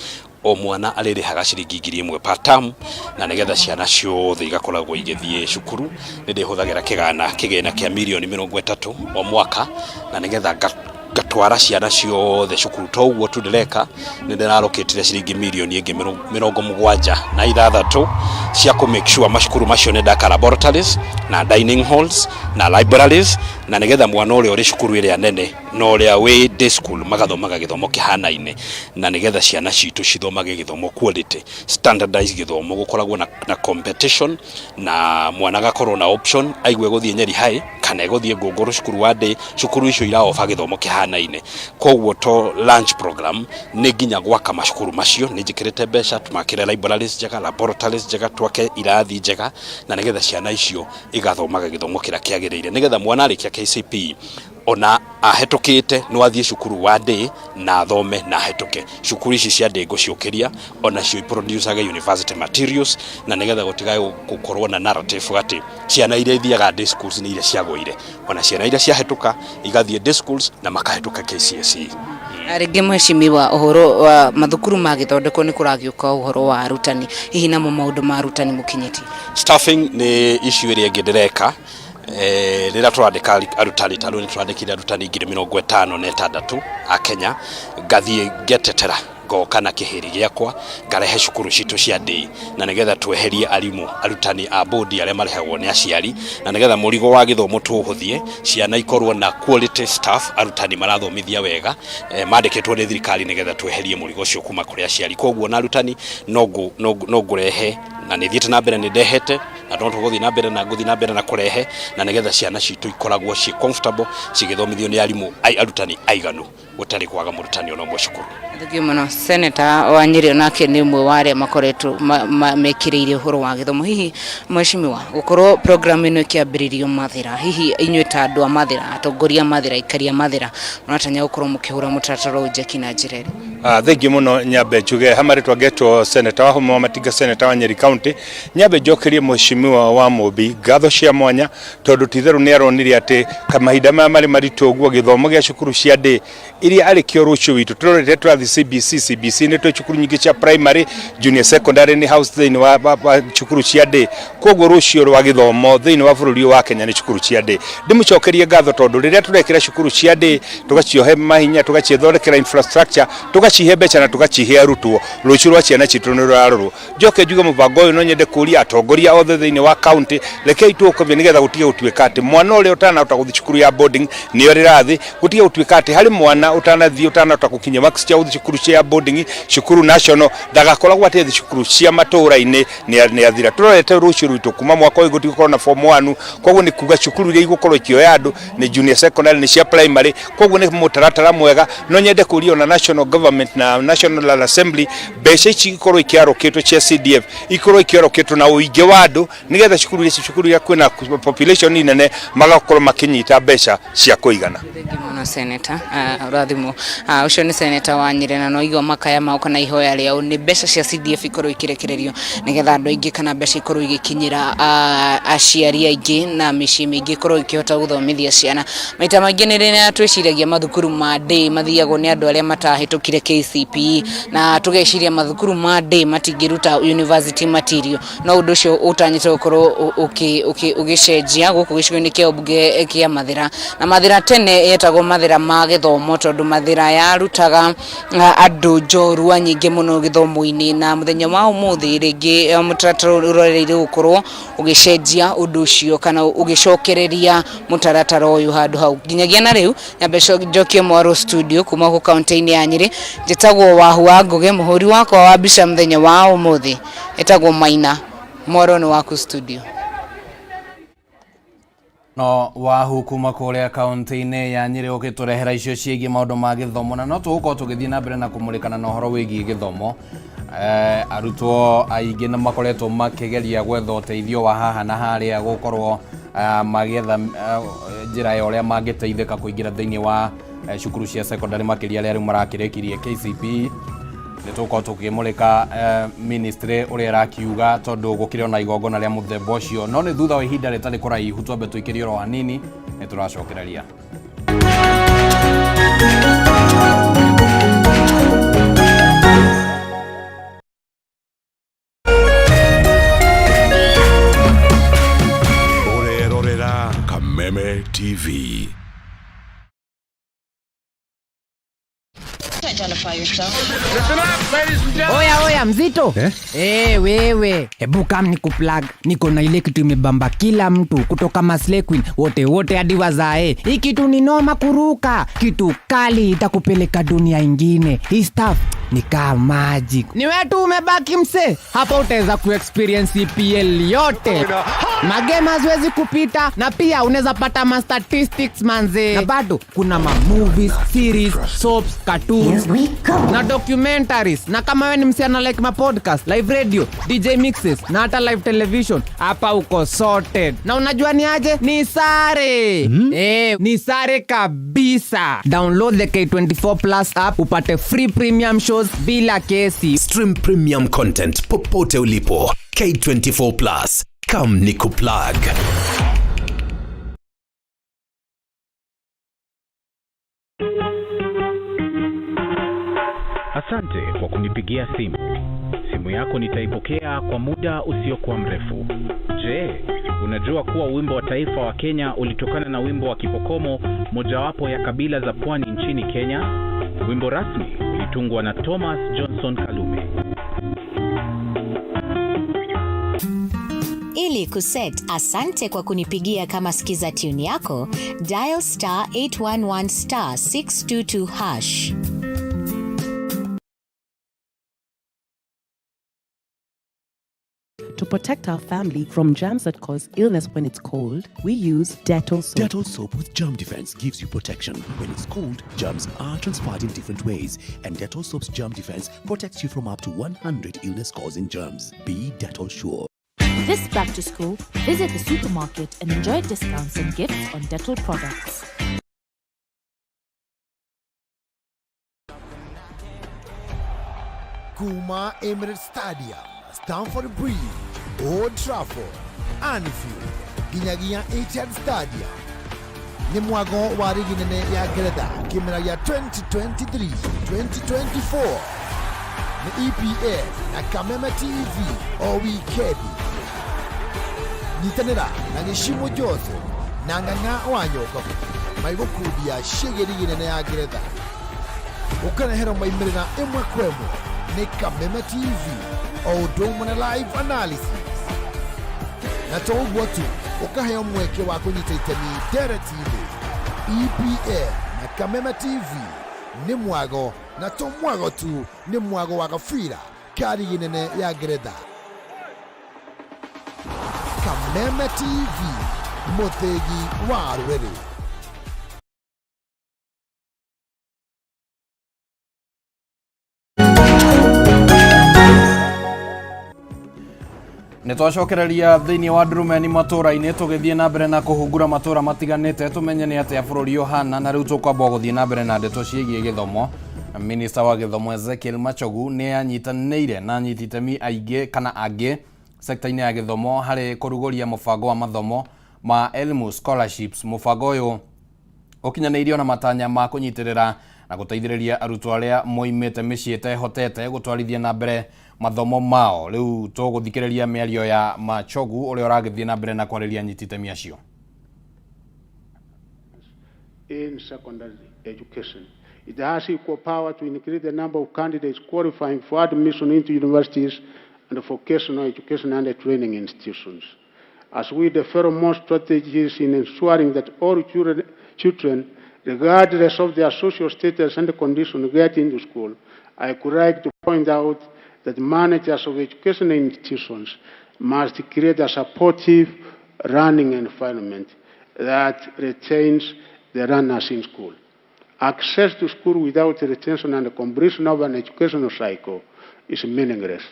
o mwana arĩrĩhaga ciringi 1000 per term, na nĩgetha ciana ciothe igakoragwo igĩthiĩ cukuru. Nĩ ndĩhũthagĩra kĩgana kĩgĩna kĩa mirioni 30 o mwaka, na nĩgetha ngatwara ciana ciothe cukuru. To ũguo tu ndĩreka, nĩ ndĩrarokĩtire ciringi mirioni ĩngĩ 76 cia kũ make sure macukuru macio nĩ ndaka laboratories na dining halls na libraries, na nĩgetha mwana ũrĩa ũrĩ cukuru ĩrĩa nene na ũrĩa wĩ day school magathomaga gĩthomo kĩhanaine, na nĩgetha ciana citũ cithomage gĩthomo quality, standardized gĩthomo, gũkoragwo na, na competition na mwana agakorwo na option aigue gũthiĩ Nyeri High kana egũthiĩ Ngũngũrũ cukuru wa day, cukuru icio iraoba gĩthomo kĩhanaine. Koguo to lunch program nĩ nginya gwaka macukuru macio, nĩ njĩkĩrĩte mbeca tũmakĩre libraries njega, laboratories njega, twake irathi njega, na nĩgetha ciana icio igathomaga gĩthomo kĩrĩa kĩagĩrĩire, nĩgetha mwana arĩkia KCPE ona ahetũkĩte no athiĩ cukuru wa day na athome na ahetũke. Cukuru ici cia day ngũciũkĩria onacio iproducage university materials, na nĩgetha gũtigae gũkorwo na narrative atĩ ciana iria ithiaga day schools nĩ iria ciagũire, ona ciana iria ciahetũka igathiĩ day schools na makahetũka KCSE. Rĩngĩ mheshimiwa, ũhoro wa mathukuru magĩthondekwo nĩ kũragĩũka ũhoro wa arutani, hihi namo maũndũ ma arutani mũkinyĩtie? Staffing nĩ issue ĩrĩa ĩngĩ ndĩreka. Rĩrĩa tũrandĩka arutani ta rĩu nĩ tũrandĩkire arutani 56,000 a Kenya, ngathiĩ ngetetera ngoka na kĩhĩri gĩakwa ngarehe cukuru citũ cia day, na nĩgetha tweherie arimũ arutani a bodi arĩa marehagwo nĩ aciari, na nĩgetha mũrigo wa gĩthomo tũũhũthie, ciana ikorwo na quality staff, arutani marathomithia wega, mandĩkĩtwo nĩ thirikari, nĩgetha tweherie mũrigo ũcio kuma kũrĩ aciari. Koguo na arutani no ngũrehe Na nĩ thiĩte na mbere, nĩ ndehete na no tũgũthiĩ na mbere na ngũthiĩ na mbere na kũrehe, na nĩgetha ciana citũ ikoragwo ciĩ comfortable cigĩthomithio nĩ arimũ arutani aiganu, gũtarĩ kwaga mũrutani ona ũmwe cukuru. Thengiũ mũno Senator wa Nyĩrĩ, onake nĩ ũmwe wa arĩa makoretwo mekĩrĩire ũhoro wa gĩthomo. Hihi mheshimiwa, gũkorwo program ĩno ĩkĩambĩrĩrio Mathĩra, hihi inyuĩ ta andũ a Mathĩra, atongoria a Mathĩra, aikari a Mathĩra, mũratanya gũkorwo mũkĩhũra mũtaratara ũyũ njeki na njĩra ĩrĩkũ? Thengiũ mũno. Nyambe njuge ha marĩtwa ngetwo Senator Wahome wa Matinga, Senator wa Nyeri County. Nyambe njokerie mheshimiwa wa Mũmbi ngatho cia mwanya, tondũ ti-itherũ nĩ aronire atĩ mahinda maya marĩ maritũ ũguo, gĩthomo gĩa cukuru cia ndĩ iria arĩ kĩo rũciũ witũ. Tũrorete tũrathiĩ CBC. CBC nĩ twĩ cukuru nyingĩ cia primary, junior secondary nĩ house thĩinĩ wa cukuru cia ndĩ. Koguo rũciũ rwa gĩthomo thĩinĩ wa bũrũri ũyũ wa Kenya nĩ cukuru cia ndĩ. Ndĩmũcokerie ngatho tondũ rĩrĩa tũrekĩra cukuru cia ndĩ, tũgaciohe mahinya, tũgacithondekera infrastructure, tũgacihe mbeca na tũgacihe arutwo, rũciũ rwa ciana citũ nĩ rũrarorwo. Njoke njuge mũbango ũyũ, no nyende kũria atongoria othe thĩinĩ wa county, rekei tũũkobie nĩgetha gũtige gũtuĩka atĩ mwana ũrĩa ũtanahota gũthiĩ cukuru ya boarding nĩyo rĩrathĩ, gũtige gũtuĩka atĩ harĩ mwana ũtanathiĩ, ũtanahota gũkinyia marks cia gũthiĩ cukuru cia boarding, cukuru national, ndagakoragwo atĩ athiĩ cukuru cia matũũra-inĩ nĩ athira. Tũrorete rũciũ rwitũ kuma mwaka ũyũ gũtigũkorwo na form 1, koguo nĩ kuga cukuru iria igũkorwo ikĩoya andũ nĩ junior secondary, nĩ cia primary. Koguo nĩ mũtaratara mwega. No nyende kũria ona national government na National Assembly, mbeca ici ikorwo ikĩarũkĩtwo cia CDF, ikorwo ikĩarũkĩtwo na ũingĩ wa andũ, nĩgetha cukuru ici, cukuru iria kwĩna population nene, magakorwo makĩnyita mbeca cia kũigana. Thengiũ mũno Senator, ũrathimwo. Ũcio nĩ Senator wa Nyĩrĩ, na no igua makaya mao kana ihoya rĩao nĩ mbeca cia CDF ikorwo ikĩrekererio nĩgetha andũ aingĩ kana mbeca ikorwo igĩkinyĩra aciari aingĩ na mĩciĩ mĩingĩ ĩkorwo ĩkĩhota gũthomithia ciana. Maita maingĩ nĩ rĩrĩa twĩciragia mathukuru ma day mathiagwo nĩ andũ arĩa matahĩtũkire KCPE, na tũgeciria mathukuru ma day matingĩruta university material, no ũndũ ũcio ũtanyĩte gũkorwo ũgĩcenjia gũkũ gĩcigo-inĩ kĩa ũmbunge kĩa Mathĩra. Na Mathĩra tene yetagwo Mathĩra ma gĩthomo, tondũ Mathĩra yarutaga andũ njorua nyingĩ mũno gĩthomo-inĩ, na mũthenya wa ũmũthĩ rĩngĩ mũtaratara ũrorereire gũkorwo ũgĩcenjia ũndũ ũcio kana ũgĩcokereria mũtaratara ũyũ handũ hau. Nginyagia na rĩu nyambe njokie mwarũ studio kuma gũkũ kaunti-inĩ ya Nyĩrĩ. Njĩtagwo Wahu wa Ngũgĩ, mũhũri wakwa wa mbica mũthenya wa ũmũthĩ ĩtagwo Maina. Mwaro nĩ waku studio. No Wahu kuma kũrĩa kaunti-inĩ ya Nyĩrĩ ũgĩtũrehera icio ciĩgiĩ maũndũ ma gĩthomo, na no tũgũkorwo tũgĩthiĩ na mbere na kũmũrĩkana na ũhoro wĩgiĩ gĩthomo. Arutwo aingĩ nĩ makoretwo makĩgeria gwetha ũteithio wa haha na harĩa, gũkorwo magĩetha njĩra ya ũrĩa mangĩteithĩka kũingĩra thĩinĩ wa cukuru cia secondary, makĩria arĩa rĩu marakĩrĩkirie KCPE. Nĩ tũgũkorwo tũkĩmũrĩka ministry ũrĩa ĩrakiuga, tondũ gũkĩrĩ ona igongona rĩa mũthemba ũcio, no nĩ thutha wa ihinda rĩtarĩ kũraihu. Twambe tũikĩrie oro hanini, nĩ tũracokereria. Ũrerorera Kameme TV. Oya oya, mzito eh? Eh, wewe hebu kam nikuplug. Niko na ile kitu imebamba kila mtu kutoka maslay queen wote wote hadi wazae. Hii kitu ni noma kuruka, kitu kali itakupeleka dunia ingine. Hii stuff ni kaa magic. Ni wewe tu umebaki mse hapa, utaweza kuexperience EPL yote, magame haziwezi kupita, na pia unaweza pata ma statistics manze, na bado kuna ma movies, series, soaps, cartoons na documentaries. Na kama wewe ni msichana like ma podcast, live radio, DJ mixes na hata live television, hapa uko sorted. Na unajua ni aje? Ni sare. Eh, ni sare kabisa. Download the K24 Plus app upate free premium shows bila kesi. Stream premium content popote ulipo. K24 Plus. Come nikuplug. Asante kwa kunipigia simu. Simu yako nitaipokea kwa muda usiokuwa mrefu. Je, unajua kuwa wimbo wa taifa wa Kenya ulitokana na wimbo wa Kipokomo, mojawapo ya kabila za pwani nchini Kenya? Wimbo rasmi ulitungwa na Thomas Johnson Kalume. Ili kuset asante kwa kunipigia kama skiza tune yako, dial star 811 star 622 hash. To protect our family from germs that cause illness when it's cold, we use Dettol soap. Dettol soap with germ defense gives you protection. When it's cold, germs are transferred in different ways, and Dettol soap's germ defense protects you from up to 100 illness-causing germs. Be Dettol sure. This back to school, visit the supermarket and enjoy discounts and gifts on Dettol products. Kuma Emirates Stadium, Stamford Bridge, Old Trafford, Anfield, nginyagia Etihad Stadium nĩ mwago wa rigi nene ya Ngeretha kĩmera gĩa 2023-2024 nĩ EPL na Kameme TV o wikendi. Nyitanĩra na Gĩcimo Joseph na Ng'ang'a wa Nyongabu maigũkundia ciĩgiĩ rigi nene ya Ngeretha, ũkareherwo maimĩrĩra ĩmwe kwa ĩmwe nĩ Kameme TV o ũndũ ũmwe na live analysis, na to ũguo tu, ũkaheo mweke wa kũnyita itemi ndereti-inĩ. EPL na Kameme TV nĩ mwago, na to mwago tu, nĩ mwago wa gabira ka rigi nene ya Ngeretha. Kameme TV, mũthĩgi wa rũrĩrĩ. Nä twacokereria thĩinĩ wa ndurumeni matũra-inĩ, tũgĩthiĩ na mbere na kũhungura matũra matiganĩte tũmenye nĩ atĩa bũrũri ũhana. Na rĩu tũkwamba gũthiĩ na mbere na ndeto ciĩgiĩ gĩthomo. Minista wa gĩthomo Ezekiel Machogu nĩ anyitanĩire na anyiti itemi aingĩ kana angĩ sekta-inĩ ya gĩthomo harĩ kũrugũria mũbango wa mathomo ma Elimu Scholarships. Mũbango ũyũ ũkinyanĩirio na matanya ma kũnyitĩrĩra na gũteithĩrĩria arutwo arĩa moimĩte mĩciĩ ĩtehotete gũtwarithia na mbere mathomo mao. Rĩu tũgũthikĩrĩria mĩario ya Machogu ũrĩa ũragĩthiĩ na mbere na kwarĩria anyiti itemi acio. In secondary education. It has equal power to increase the number of candidates qualifying for admission into universities and vocational education and training institutions. As we develop more strategies in ensuring that all children, regardless of their social status and condition, get into school, I could like to point out that managers of education institutions must create a supportive learning environment that retains the learners in school. Access to school without retention and completion of an educational cycle is meaningless.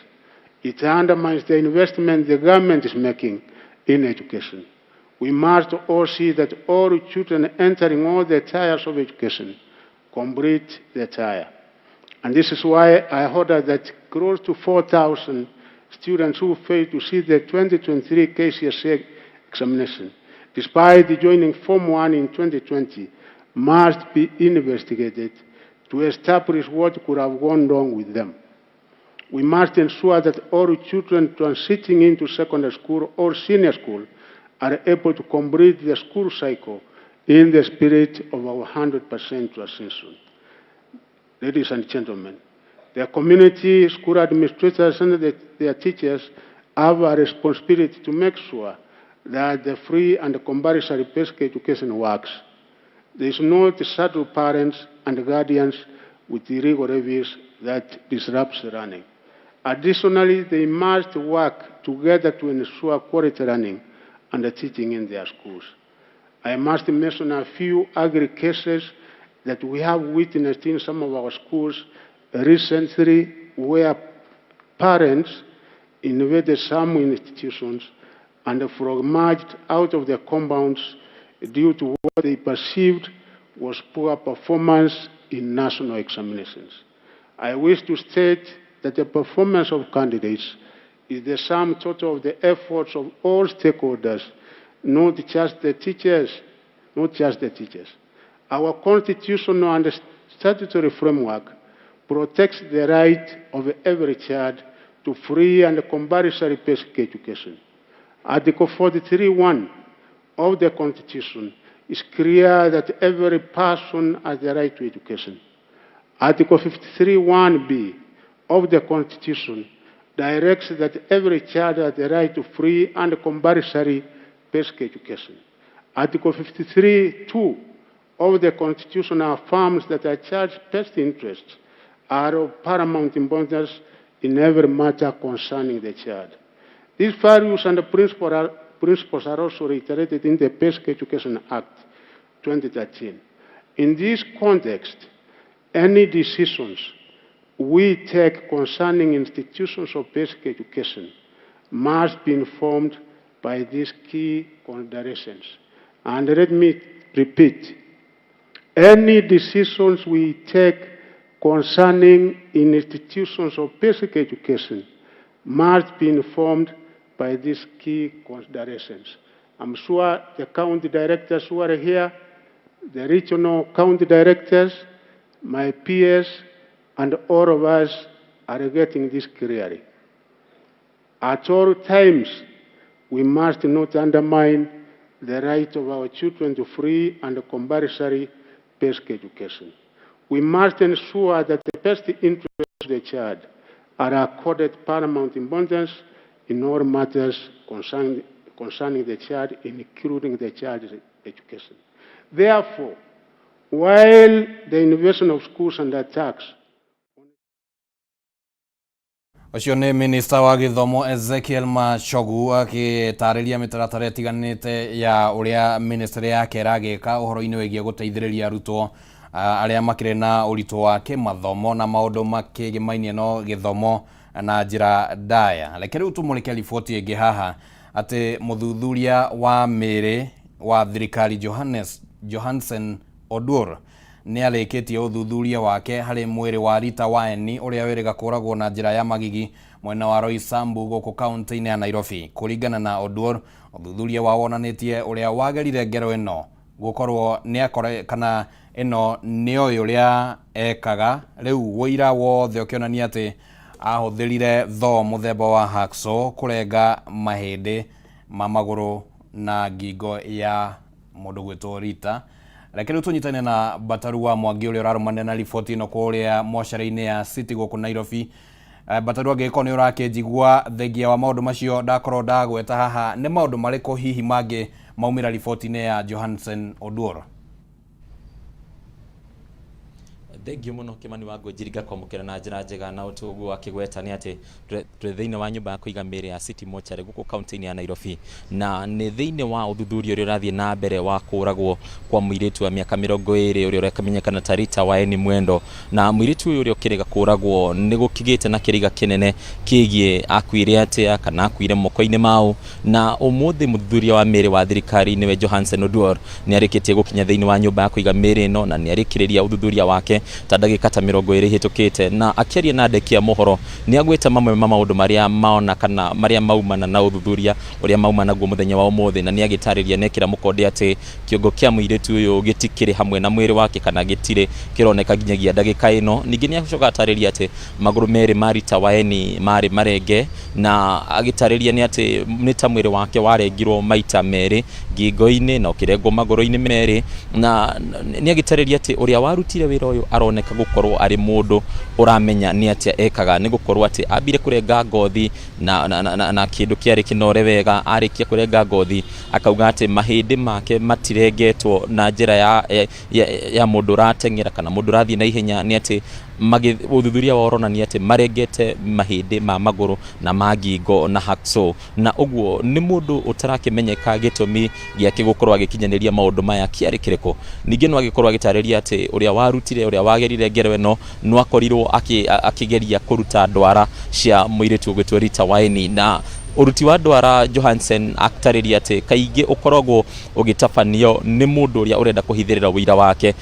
It undermines the investment the government is making in education. We must all see that all children entering all the tiers of education complete the tier. And this is why I ordered that close to 4,000 students who failed to sit the 2023 KCSE examination, despite joining Form 1 in 2020, must be investigated to establish what could have gone wrong with them. We must ensure that all children transiting into secondary school or senior school are able to complete the school cycle in the spirit of our 100% transition. Ladies and gentlemen, the community, school administrators, and their teachers have a responsibility to make sure that the free and compulsory basic education works. There is no saddle parents and guardians with illegal levies that disrupts learning. Additionally, they must work together to ensure quality learning and the teaching in their schools. I must mention a few ugly cases that we have witnessed in some of our schools recently, where parents invaded some institutions and frog-marched out of their compounds due to what they perceived was poor performance in national examinations. I wish to state that the performance of candidates is the sum total of the efforts of all stakeholders, not just the teachers, not just the teachers. Our constitutional and statutory framework protects the right of every child to free and compulsory basic education. Article 43(1) of the Constitution is clear that every person has the right to education. Article 53(1)(b) of the Constitution directs that every child has the right to free and compulsory basic education. Article 53(2) of the Constitution affirms that a child's best interests are of paramount importance in every matter concerning the child. These values and principles are also reiterated in the Basic Education Act 2013. In this context, any decisions we take concerning institutions of basic education must be informed by these key considerations. And let me repeat, any decisions we take concerning institutions of basic education must be informed by these key considerations. I'm sure the county directors who are here, the regional county directors, my peers, and all of us are getting this clearly. At all times, we must not undermine the right of our children to free and compulsory basic education. We must ensure that the best interests of the child are accorded paramount importance in all matters concerning the child, including the child's education. Therefore, while the invasion of schools and attacks Ũcio nĩ minista wa gĩthomo Ezekiel Machogu agĩtarĩria mĩtaratara ĩtiganĩte ya ũrĩa ministry yake ĩragĩka ũhoro-inĩ wĩgiĩ gũteithĩrĩria arutwo arĩa makĩrĩ na ũritũ wa kĩmathomo na maũndũ makĩgĩmainie no gĩthomo na njĩra ndaya. Reke rĩu tũmũrĩke riboti ĩngĩ haha atĩ mũthuthuria wa mĩĩrĩ wa thirikari Johansen Oduor nĩ arĩkĩtie ũthuthuria wake harĩ mwĩrĩ wa Rita Waeni ũrĩa wĩrĩga kũragwo na njĩra ya magigi mwena wa Roysambu gũkũ kaunti-inĩ ya Nairobi. Kũringana na Oduor, ũthuthuria wao wonanĩtie ũrĩa wagerire ngero ĩno gũkorwo nĩ akore kana ĩno nĩoĩ ũrĩa ekaga rĩu ũira wothe ũkĩonania atĩ ahũthĩrire thoo mũthemba wa hacksaw kũrenga mahĩndĩ ma magũrũ na ngingo ya mũndũ gwĩtwo Rita. Reke rĩu tũnyitane na Bataru wa Mwangi ũrĩa ũrarũmanĩra na riboti ĩno kũrĩa mocarĩ-inĩ ya City gũkũ Nairobi. Bataru, angĩgĩkorwo nĩ ũrakĩnjigua thengia wa maũndũ macio ndakorwo ndagweta haha, nĩ maũndũ marĩkũ hihi mangĩ maumĩra riboti-inĩ ya Johansen Oduor? Thengio muno Kimani wa Ngũnjiri, ngakwamũkĩra na njĩra njega. Na ũguo akĩgweta nĩ atĩ twĩ thĩinĩ wa nyũmba ya kũiga mĩĩrĩ ya City Mortuary gũkũ kaunti-inĩ ya Nairobi, na nĩ thĩinĩ wa ũthuthuria ũrĩa ũrathiĩ na mbere wa kũragwo kwa mũirĩtu wa mĩaka 20 ũrĩa ũrakĩmenyekana ta Rita Waeni Mwendo. Na mũirĩtu ũyũ ũrĩa ũkĩrĩga kũragwo nĩ gũkĩgĩte na kĩriga kĩnene kĩgiĩ akuire atĩa kana akuire moko-inĩ mao. Na ũmũthĩ mũthuthuria wa mĩĩrĩ wa thirikari nĩwe Johansen Oduor nĩ arĩkĩtie gũkinya thĩinĩ wa nyũmba ya kũiga mĩĩrĩ ĩno, na nĩ arĩkĩrĩria ũthuthuria wake ta ndagĩka ta 20 ihĩtũkĩte. Na akĩaria na andĩki a mohoro nĩ agwĩta mamwe ma maũndũ marĩa maona kana marĩa maumana na ũthuthuria ũrĩa mauma naguo mũthenya wa ũmũthĩ, na nĩ agĩtarĩria nekĩra mũkonde atĩ kĩongo kĩa mũirĩtu ũyũ gĩtikĩrĩ hamwe na mwĩrĩ wake kana gĩtirĩ kĩroneka nginyagia ndagĩka ĩno. Ningĩ nĩ acoka atarĩria atĩ magũrũ merĩ ma Rita Waeni marĩ marenge, na agĩtarĩria nĩ atĩ nĩ ta mwĩrĩ wake warengirwo maita merĩ ngingo-inĩ na ũkĩrengwo magũrũ-inĩ merĩ. Na nĩ agĩtarĩria atĩ ũrĩa warutire wĩra ũyũ aroneka gũkorwo arĩ mũndũ ũramenya nĩ atĩa ekaga, nĩ gũkorwo atĩ ambire kũrenga ngothi na kĩndũ kĩarĩ kĩnore wega. Arĩkia kũrenga ngothi akauga atĩ mahĩndĩ make matirengetwo na njĩra ya mũndũ ũrateng'era kana mũndũ ũrathiĩ na ihenya, nĩ atĩ ũthuthuria wao ũronania atĩ marengete mahĩndĩ ma magũrũ na ma ngingo na hacksaw. Na ũguo nĩ mũndũ ũtarakĩmenyeka gĩtũmi gĩake gũkorwo agĩkinyanĩria maũndũ maya kĩarĩ kĩrĩkũ. Ningĩ no agĩkorwo agĩtarĩria atĩ ũrĩa warutire ũrĩa wagerire ngero ĩno no akorirwo akĩgeria kũruta ndwara cia mũirĩtu ũgwĩtwo Rita Waeni. Na ũruti wa ndwara Johansen atarĩria atĩ kaingĩ ũkoragwo ũgĩtabanio nĩ mũndũ ũrĩa ũrenda kũhithĩrĩra ũira wake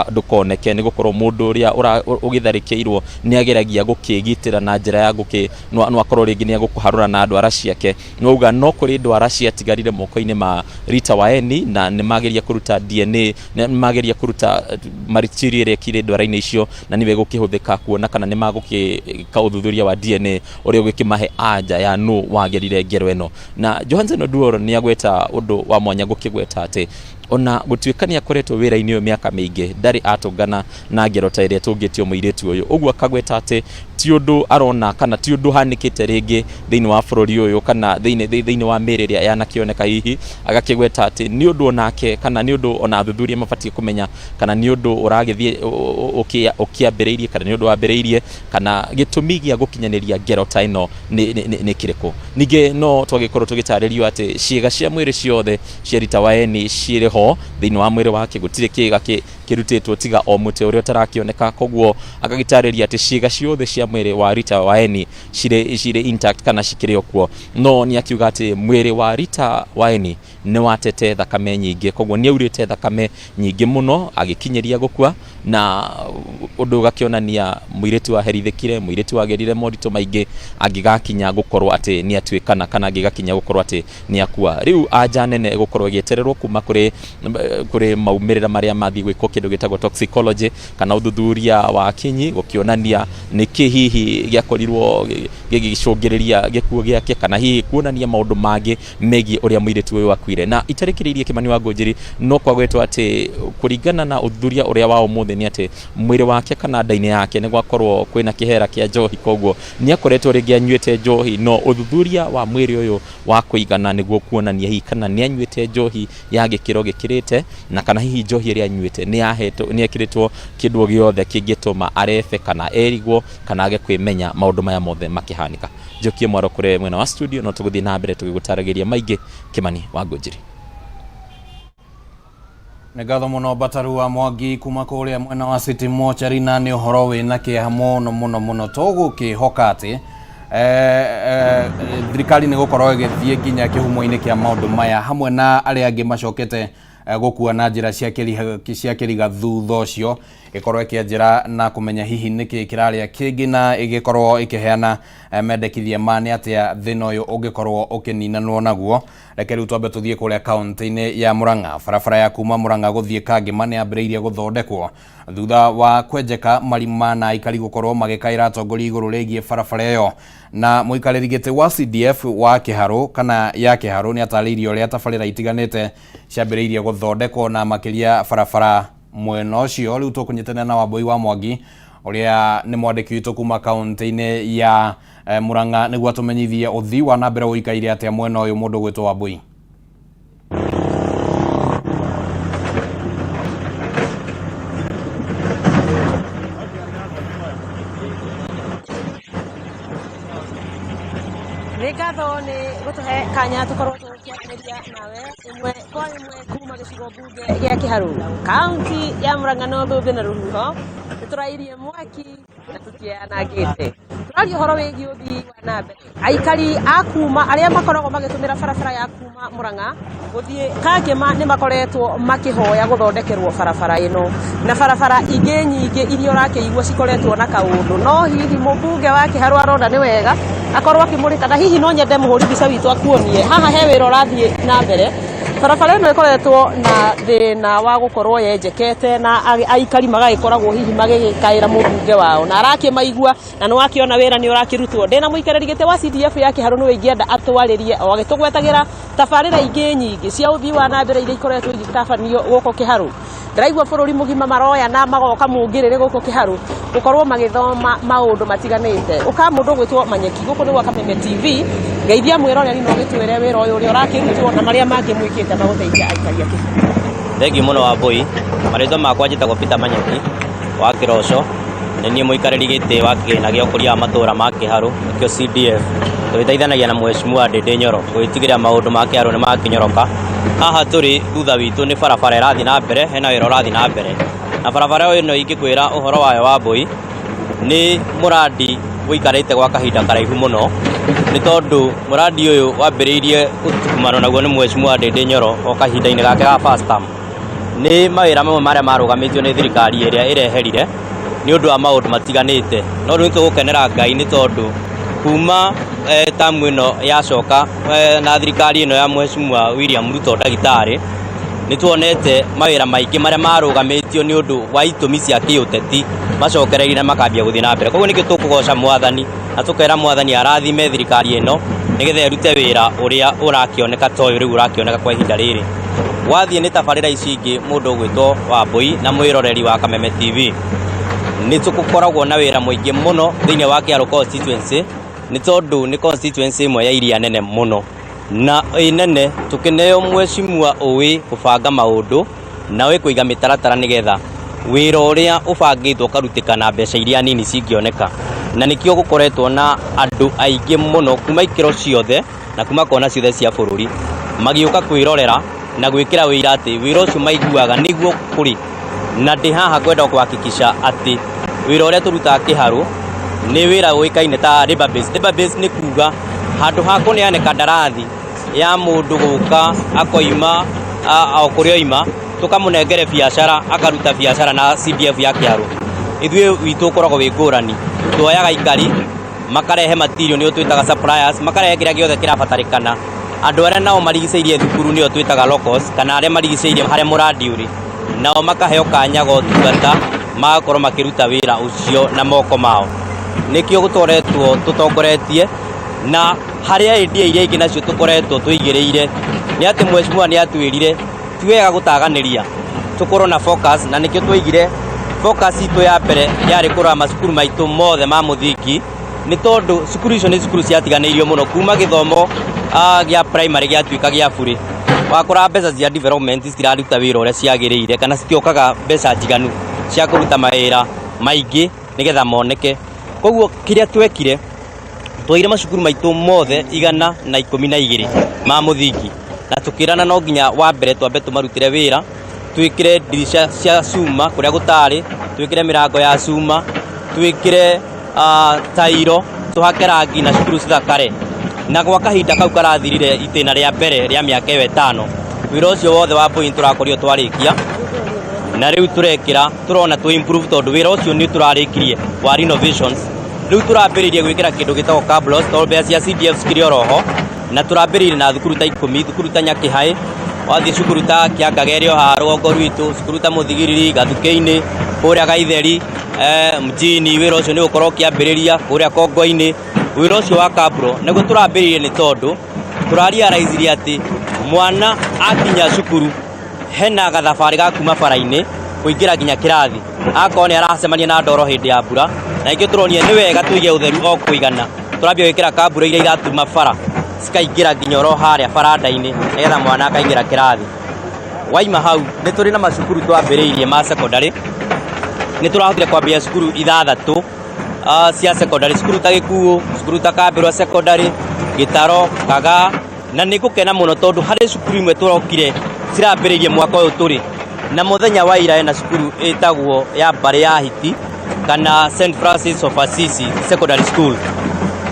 ndũkoneke, nĩ gũkorwo mũndũ ũrĩa ũgĩtharĩkĩirwo nĩ ageragia gũkĩgitĩra na njĩra ya gũkĩ no akorwo rĩngĩ nĩ egũkũharũra na ndwara ciake. No uga no kũrĩ ndwara ciatigarire moko-inĩ ma Rita Waeni, na nĩ mageria kũruta DNA, nĩ mageria kũruta material ĩrĩa ĩkĩrĩ ndwara-inĩ icio, na nĩwe ĩgũkĩhũthĩka kuona kana nĩ magũgĩka ũthuthuria wa DNA ũrĩa ũgĩkĩmahe anja ya nũ wagerire ngero ĩno. Na Johansen Oduor nĩ agweta ũndũ wa mwanya gũkĩgweta atĩ Ona gũtuĩka nĩ akoretwo wĩra-inĩ ũyũ mĩaka mĩingĩ, ndarĩ atũngana na ngero ta ĩrĩa ĩtũngĩtio mũirĩtu ũyũ. Ũguo akagweta atĩ ti ũndũ arona kana ti ũndũ ũhanĩkĩte rĩngĩ thĩinĩ wa bũrũri ũyũ kana thĩinĩ thĩinĩ wa mĩĩrĩ ĩrĩa yanakĩoneka hihi, agakĩgweta atĩ nĩ ũndũ onake kana nĩ ũndũ ona athuthuria mabatiĩ kũmenya kana nĩ ũndũ ũragĩthiĩ ũkĩambĩrĩirie kana nĩ ũndũ wambĩrĩirie kana gĩtũmi gĩa gũkinyanĩria ngero ta ĩno nĩ, nĩ, nĩ, nĩ kĩrĩkũ. Ningĩ no twagĩkorwo tũgĩtarĩrio atĩ ciĩga cia mwĩrĩ ciothe cia Rita Waeni cirĩ ho thĩinĩ wa mwĩrĩ wake, gũtirĩ kĩĩga kĩrutĩtwo tiga o mũtĩ ũrĩa ũtarakĩoneka. Koguo agagĩtarĩria atĩ ciĩga ciothe cia mwĩrĩ wa Rita Waeni cirĩ, cirĩ intact kana cikĩrĩ o kuo. No nĩ akiuga atĩ mwĩrĩ wa Rita Waeni nĩ watete thakame nyingĩ, koguo nĩ aurĩte thakame nyingĩ mũno agĩkinyĩria gũkua, na ũndũ ũgakĩonania mũirĩtu waherithĩkire, mũirĩtu wagerire moritũ maingĩ angĩgakinya gũkorwo atĩ nĩ atuĩkana kana angĩgakinya gũkorwo atĩ nĩ akua. Rĩu anja nene ĩgũkorwo ĩgĩetererwo kuma kũrĩ kũrĩ maumĩrĩra marĩa mathiĩ gwĩkwo kĩndũ gĩtagwo toxicology kana ũthuthuria wa kinyi gũkĩonania nĩkĩ hihi gĩakorirwo gĩgĩcũngĩrĩria gĩkuũ gĩake kana hihi kuonania maũndũ mangĩ megiĩ ũrĩa mũirĩtu ũyũ akuire. Na itarĩkĩrĩirie Kĩmani wa Ngũnjiri, no kwagwetwo atĩ kũringana na ũthuthuria ũrĩa wa ũmũthĩ nĩ atĩ mwĩrĩ wake kana nda-inĩ yake nĩ gwakorwo kwĩna kĩhera kĩa njohi, koguo nĩ akoretwo rĩngĩ anyuĩte njohi, no ũthuthuria wa mwĩrĩ ũyũ wa kũigana nĩguo kuonania hihi kana nĩ anyuĩte njohi ya gĩkĩro gĩkĩrĩte na kana hihi njohi ĩrĩa anyuĩte nĩ yahetwo nĩ ekĩrĩtwo kĩndũ o gĩothe kĩngĩtũma arebe kana erigwo kana age kwĩmenya maũndũ maya mothe makĩhanĩka. Njokie mwaro kũrĩ mwena wa studio no tũgũthiĩ na mbere tũgĩgũtaragĩria maingĩ. Kĩmani wa Ngũnjiri. Nĩ ngatho mũno Bataru wa Mwangi kuma kũrĩa mwena wa City Mortuary, na nĩ ũhoro wĩna kĩeha mũno mũno mũno. Tũgũkĩhoka atĩ thirikari nĩ gũkorwo ĩgĩthiĩ nginya kĩhumo-inĩ kĩa maũndũ maya hamwe na arĩa angĩ macokete gũkua na njĩra cia kĩriga thutha ũcio ĩkorwo ĩkĩanjĩra na kũmenya hihi nĩkĩ kĩrarĩa kĩngĩ na ĩgĩkorwo ĩkĩheana mendekithia ma nĩ atĩa thĩna ũyũ ũngĩkorwo ũkĩninanwo naguo. Reke rĩu twambe tũthiĩ kũrĩa kaunti-inĩ ya Murang'a. Barabara ya kuma Murang'a gũthiĩ Kangĩma nĩ yambĩrĩirie gũthondekwo thutha wa kwenjeka marima na aikari gũkorwo magĩkaĩra atongoria igũrũ rĩgiĩ barabara ĩyo. Na mũikarĩri gĩtĩ wa CDF wa Kĩharũ kana ya Kĩharũ nĩ atarĩirie ũrĩa tabarĩra itiganĩte ciambĩrĩirie gũthondekwo na makĩria barabara mwena ũcio. Rĩu tũkũnyitanĩra na Wambũi wa Mwangi ũrĩa nĩ mwandĩki witũ kuma kaunti-inĩ ya Murang'a nĩguo atũmenyithie ũthii wa na mbere ũikaire atĩa mwena ũyũ mũndũ gwĩtwo Wambũi. Nĩ ngatho nĩ gũtũhe kanya tũkorwo tũkĩaranĩria nawe ĩmwe kwa ĩmwe kuma gĩcigo mbunge gĩa Kĩharũ, kaunti ya Murang'a no thũmbĩ na rũhuho. Nĩ tũrairie mwaki na tũtianangĩte. Tũraria ũhoro wĩgiĩ ũthii wa na mbere. Aikari a kuma arĩa makoragwo magĩtũmĩra barabara ya kuma Murang'a gũthiĩ Kangĩma nĩ makoretwo makĩhoya gũthondekerwo barabara ĩno na barabara ingĩ nyingĩ iria ũrakĩigua cikoretwo na kaũndũ. No hihi mũmbunge wa Kĩharũ arona nĩ wega akorwo akĩmũrĩka, na hihi no nyende mũhũri mbica witũ akuonie haha he wĩra ũrathiĩ na mbere. Barabara ĩno ĩkoretwo na thĩna wa gũkorwo yenjekete na aikari magagĩkoragwo hihi magĩgĩkaĩra mũmbunge wao na arakĩmaigua na nĩ wakĩona wĩra nĩ ũrakĩrutwo. Ndĩna mũikarĩri gĩtĩ wa CDF ya Kĩharũ nĩwe ingĩenda atwarĩrie o agĩtũgwetagĩra tabarĩra ingĩ nyingĩ cia ũthii wa na mbere iria ikoretwo igĩtabanio gũkũ Kĩharũ. Ndĩraigua bũrũri mũgima maroya na magoka mũngĩrĩrĩ gũkũ Kĩharũ gũkorwo magĩthoma maũndũ matiganĩte. Ũka mũndũ ũgwĩtwo Manyeki, gũkũ nĩ gwa Kameme TV, ngeithia mwĩroreri na ũgĩtwĩre wĩra ũyũ ũrĩa ũrakĩrutwo na marĩa mangĩ mwĩkĩte magũteithia aikari a Kĩharũ. Thengiũ mũno Wambũi, marĩtwa makwa njĩtagwo Peter Manyeki wa Kĩroco, nĩ niĩ mũikarĩri gĩtĩ wa kĩgĩna gĩa ũkũria wa matũra ma Kĩharũ nĩkĩo CDF. Tũgĩteithanagia na Mheshimiwa Ndĩndĩ Nyoro gũgĩtigĩrĩra maũndũ ma Kĩharũ nĩ makĩnyoroka. Haha tũrĩ thutha witũ nĩ barabara ĩrathiĩ na mbere, hena wĩra ũrathiĩ na mbere. Na barabara ĩno ingĩkwĩra ũhoro wayo Wambũi, nĩ mũrandi ũikarĩte gwa kahinda karaihu mũno, nĩ tondũ mũrandi ũyũ wambĩrĩirie gũtukumano naguo nĩ Mheshimiwa Ndĩndĩ Nyoro o kahinda-inĩ gake ga first term. Nĩ mawĩra mamwe marĩa marũgamĩtio nĩ thirikari ĩrĩa ĩreherire nĩ ũndũ wa maũndũ matiganĩte. No rĩu nĩ tũgũkenera Ngai nĩ tondũ kuma tamu ĩno yacoka na thirikari ĩno ya Mheshimiwa William Ruto ndagĩtarĩ, nĩ tuonete mawĩra maingĩ marĩa marũgamĩtio nĩ ũndũ wa itũmi cia kĩũteti macokereirie na makambia gũthiĩ na mbere. Koguo nĩkĩo tũkũgoca mwathani na tũkera mwathani arathime thirikari ĩno nĩgetha ĩrute wĩra ũrĩa ũrakĩoneka ta ũyũ rĩu ũrakĩoneka kwa ihinda rĩrĩ. Wathiĩ nĩ tabarĩra ici ingĩ mũndũ ũgwĩtwo Wambũi na mwĩroreri wa Kameme TV. Nĩ tũkoragwo na wĩra mũingĩ mũno thĩinĩ wa Kĩharũ constituency nĩ tondũ nĩ constituency ĩmwe ya iria nene mũno na ĩ nene tũkĩneo mheshimiwa ũĩ gũbanga maũndũ na ũĩ kũiga mĩtaratara nĩgetha wĩra ũrĩa ũbangĩtwo ũkarutĩka na mbeca iria nini cingĩoneka na nĩkĩo gũkoretwo na andũ aingĩ mũno kuma ikĩro ciothe na kuma kona ciothe cia bũrũri magĩũka kwĩrorera na gwĩkĩra wĩira atĩ wĩra ũcio maiguaga nĩguo kũrĩ na ndĩ haha kwenda kũhakikisha atĩ wĩra ũrĩa tũrutaga kĩharũ nĩ wĩra ũĩkaine ta labor base. Labor base nĩ kuga handũ ha kũneane kandarathi ya mũndũ gũka akoima o kũrĩa oima tũkamũnengere biacara akaruta biacara na CDF ya kĩharũ ithuĩ witũ ũkoragwo wĩ ngũrani tuoyaga aikari makarehe material nĩo twĩtaga suppliers makarehe kĩrĩa gĩothe kĩrabatarĩkana andũ arĩa nao marigicĩirie thukuru nĩo twĩtaga locals kana arĩa marigicĩirie harĩa mũrandi ũrĩ nao makaheo kanya ga ũtungata magakorwo makĩruta wĩra ũcio na moko mao nĩkĩo gũtoretwo tũtongoretie na harĩa ĩndia iria ingĩ nacio tũkoretwo tũigĩrĩire nĩ atĩ mheshimiwa nĩ atwĩrire ti wega gũtaganĩria tũkorwo na focus na nĩkĩo twaigire focus itũ ya mbere yarĩ kũrora macukuru maitũ mothe ma mũthingi nĩ tondũ cukuru icio nĩ cukuru ciatiganĩirio mũno kuma gĩthomo gĩa primary gĩatuĩka gĩa burĩ wakora mbeca cia development citiraruta wĩra ũrĩa ciagĩrĩire kana citiokaga mbeca njiganu cia kũruta mawĩra maingĩ nĩgetha moneke koguo kĩrĩa twekire twaire macukuru maitũ mothe 112 ma mũthingi na tũkĩrana no nginya wa mbere twambe tũmarutĩre wĩra twĩkĩre ndirica cia cuma kũrĩa gũtarĩ twĩkĩre mĩrango ya cuma twĩkĩre tairo tũhake rangi na cukuru cithakare na gwa kahinda kau karathirire itĩna rĩa mbere rĩa mĩaka ĩyo ĩtano wĩra ũcio wothe wa mbũi nĩtũrakorirwo twarĩkia na rĩu tũrekĩra tũrona tũ improve tondũ wĩra ũcio nĩ tũrarĩkirie wa renovations rĩu tũrambĩrĩirie gwĩkĩra kĩndũ gĩtagwo cabros tondũ mbeca cia CDF cikĩrĩ oroho na tũrambĩrĩirie na thukuru ta ikũmi thukuru ta Nyakĩhaĩ wathiĩ cukuru ta Kĩangaga ĩrĩ o haha rũgongo rwitũ cukuru ta Mũthigiriri Gathukĩ-inĩ kũrĩa Gaitheri mjini wĩra ũcio nĩ ũgũkorwo ũkĩambĩrĩria kũrĩa Kongo-inĩ wĩra ũcio wa kabro naguo tũrambĩrĩirie nĩ tondũ tũrarealize atĩ mwana akinya cukuru hena gathabarĩ ga kuma bara-inĩ kũingĩra nginya kĩrathi akorwo nĩ aracemania na ndoro hĩndĩ ya mbura na nĩkĩo tũronire nĩ wega tũige ũtheru o kũigana tũrambia gwĩkĩra kambura iria iratuma bara cikaingĩra nginya oro harĩa baranda-inĩ nĩgetha mwana akaingĩra kĩrathi waima hau nĩ tũrĩ na macukuru twambĩrĩirie ma secondary nĩ tũrahotire kwambĩrĩria cukuru ithathatũ cia secondary cukuru ta Gĩkuũ cukuru ta Kambĩrwa secondary Gĩtaro Kagaa na nĩ ngũkena mũno tondũ harĩ cukuru imwe tũrokire cirambĩrĩirie mwaka ũyũ tũrĩ na mũthenya wa ira hena cukuru ĩtagwo ya mbarĩ ya hiti kana St Francis of Assisi Secondary School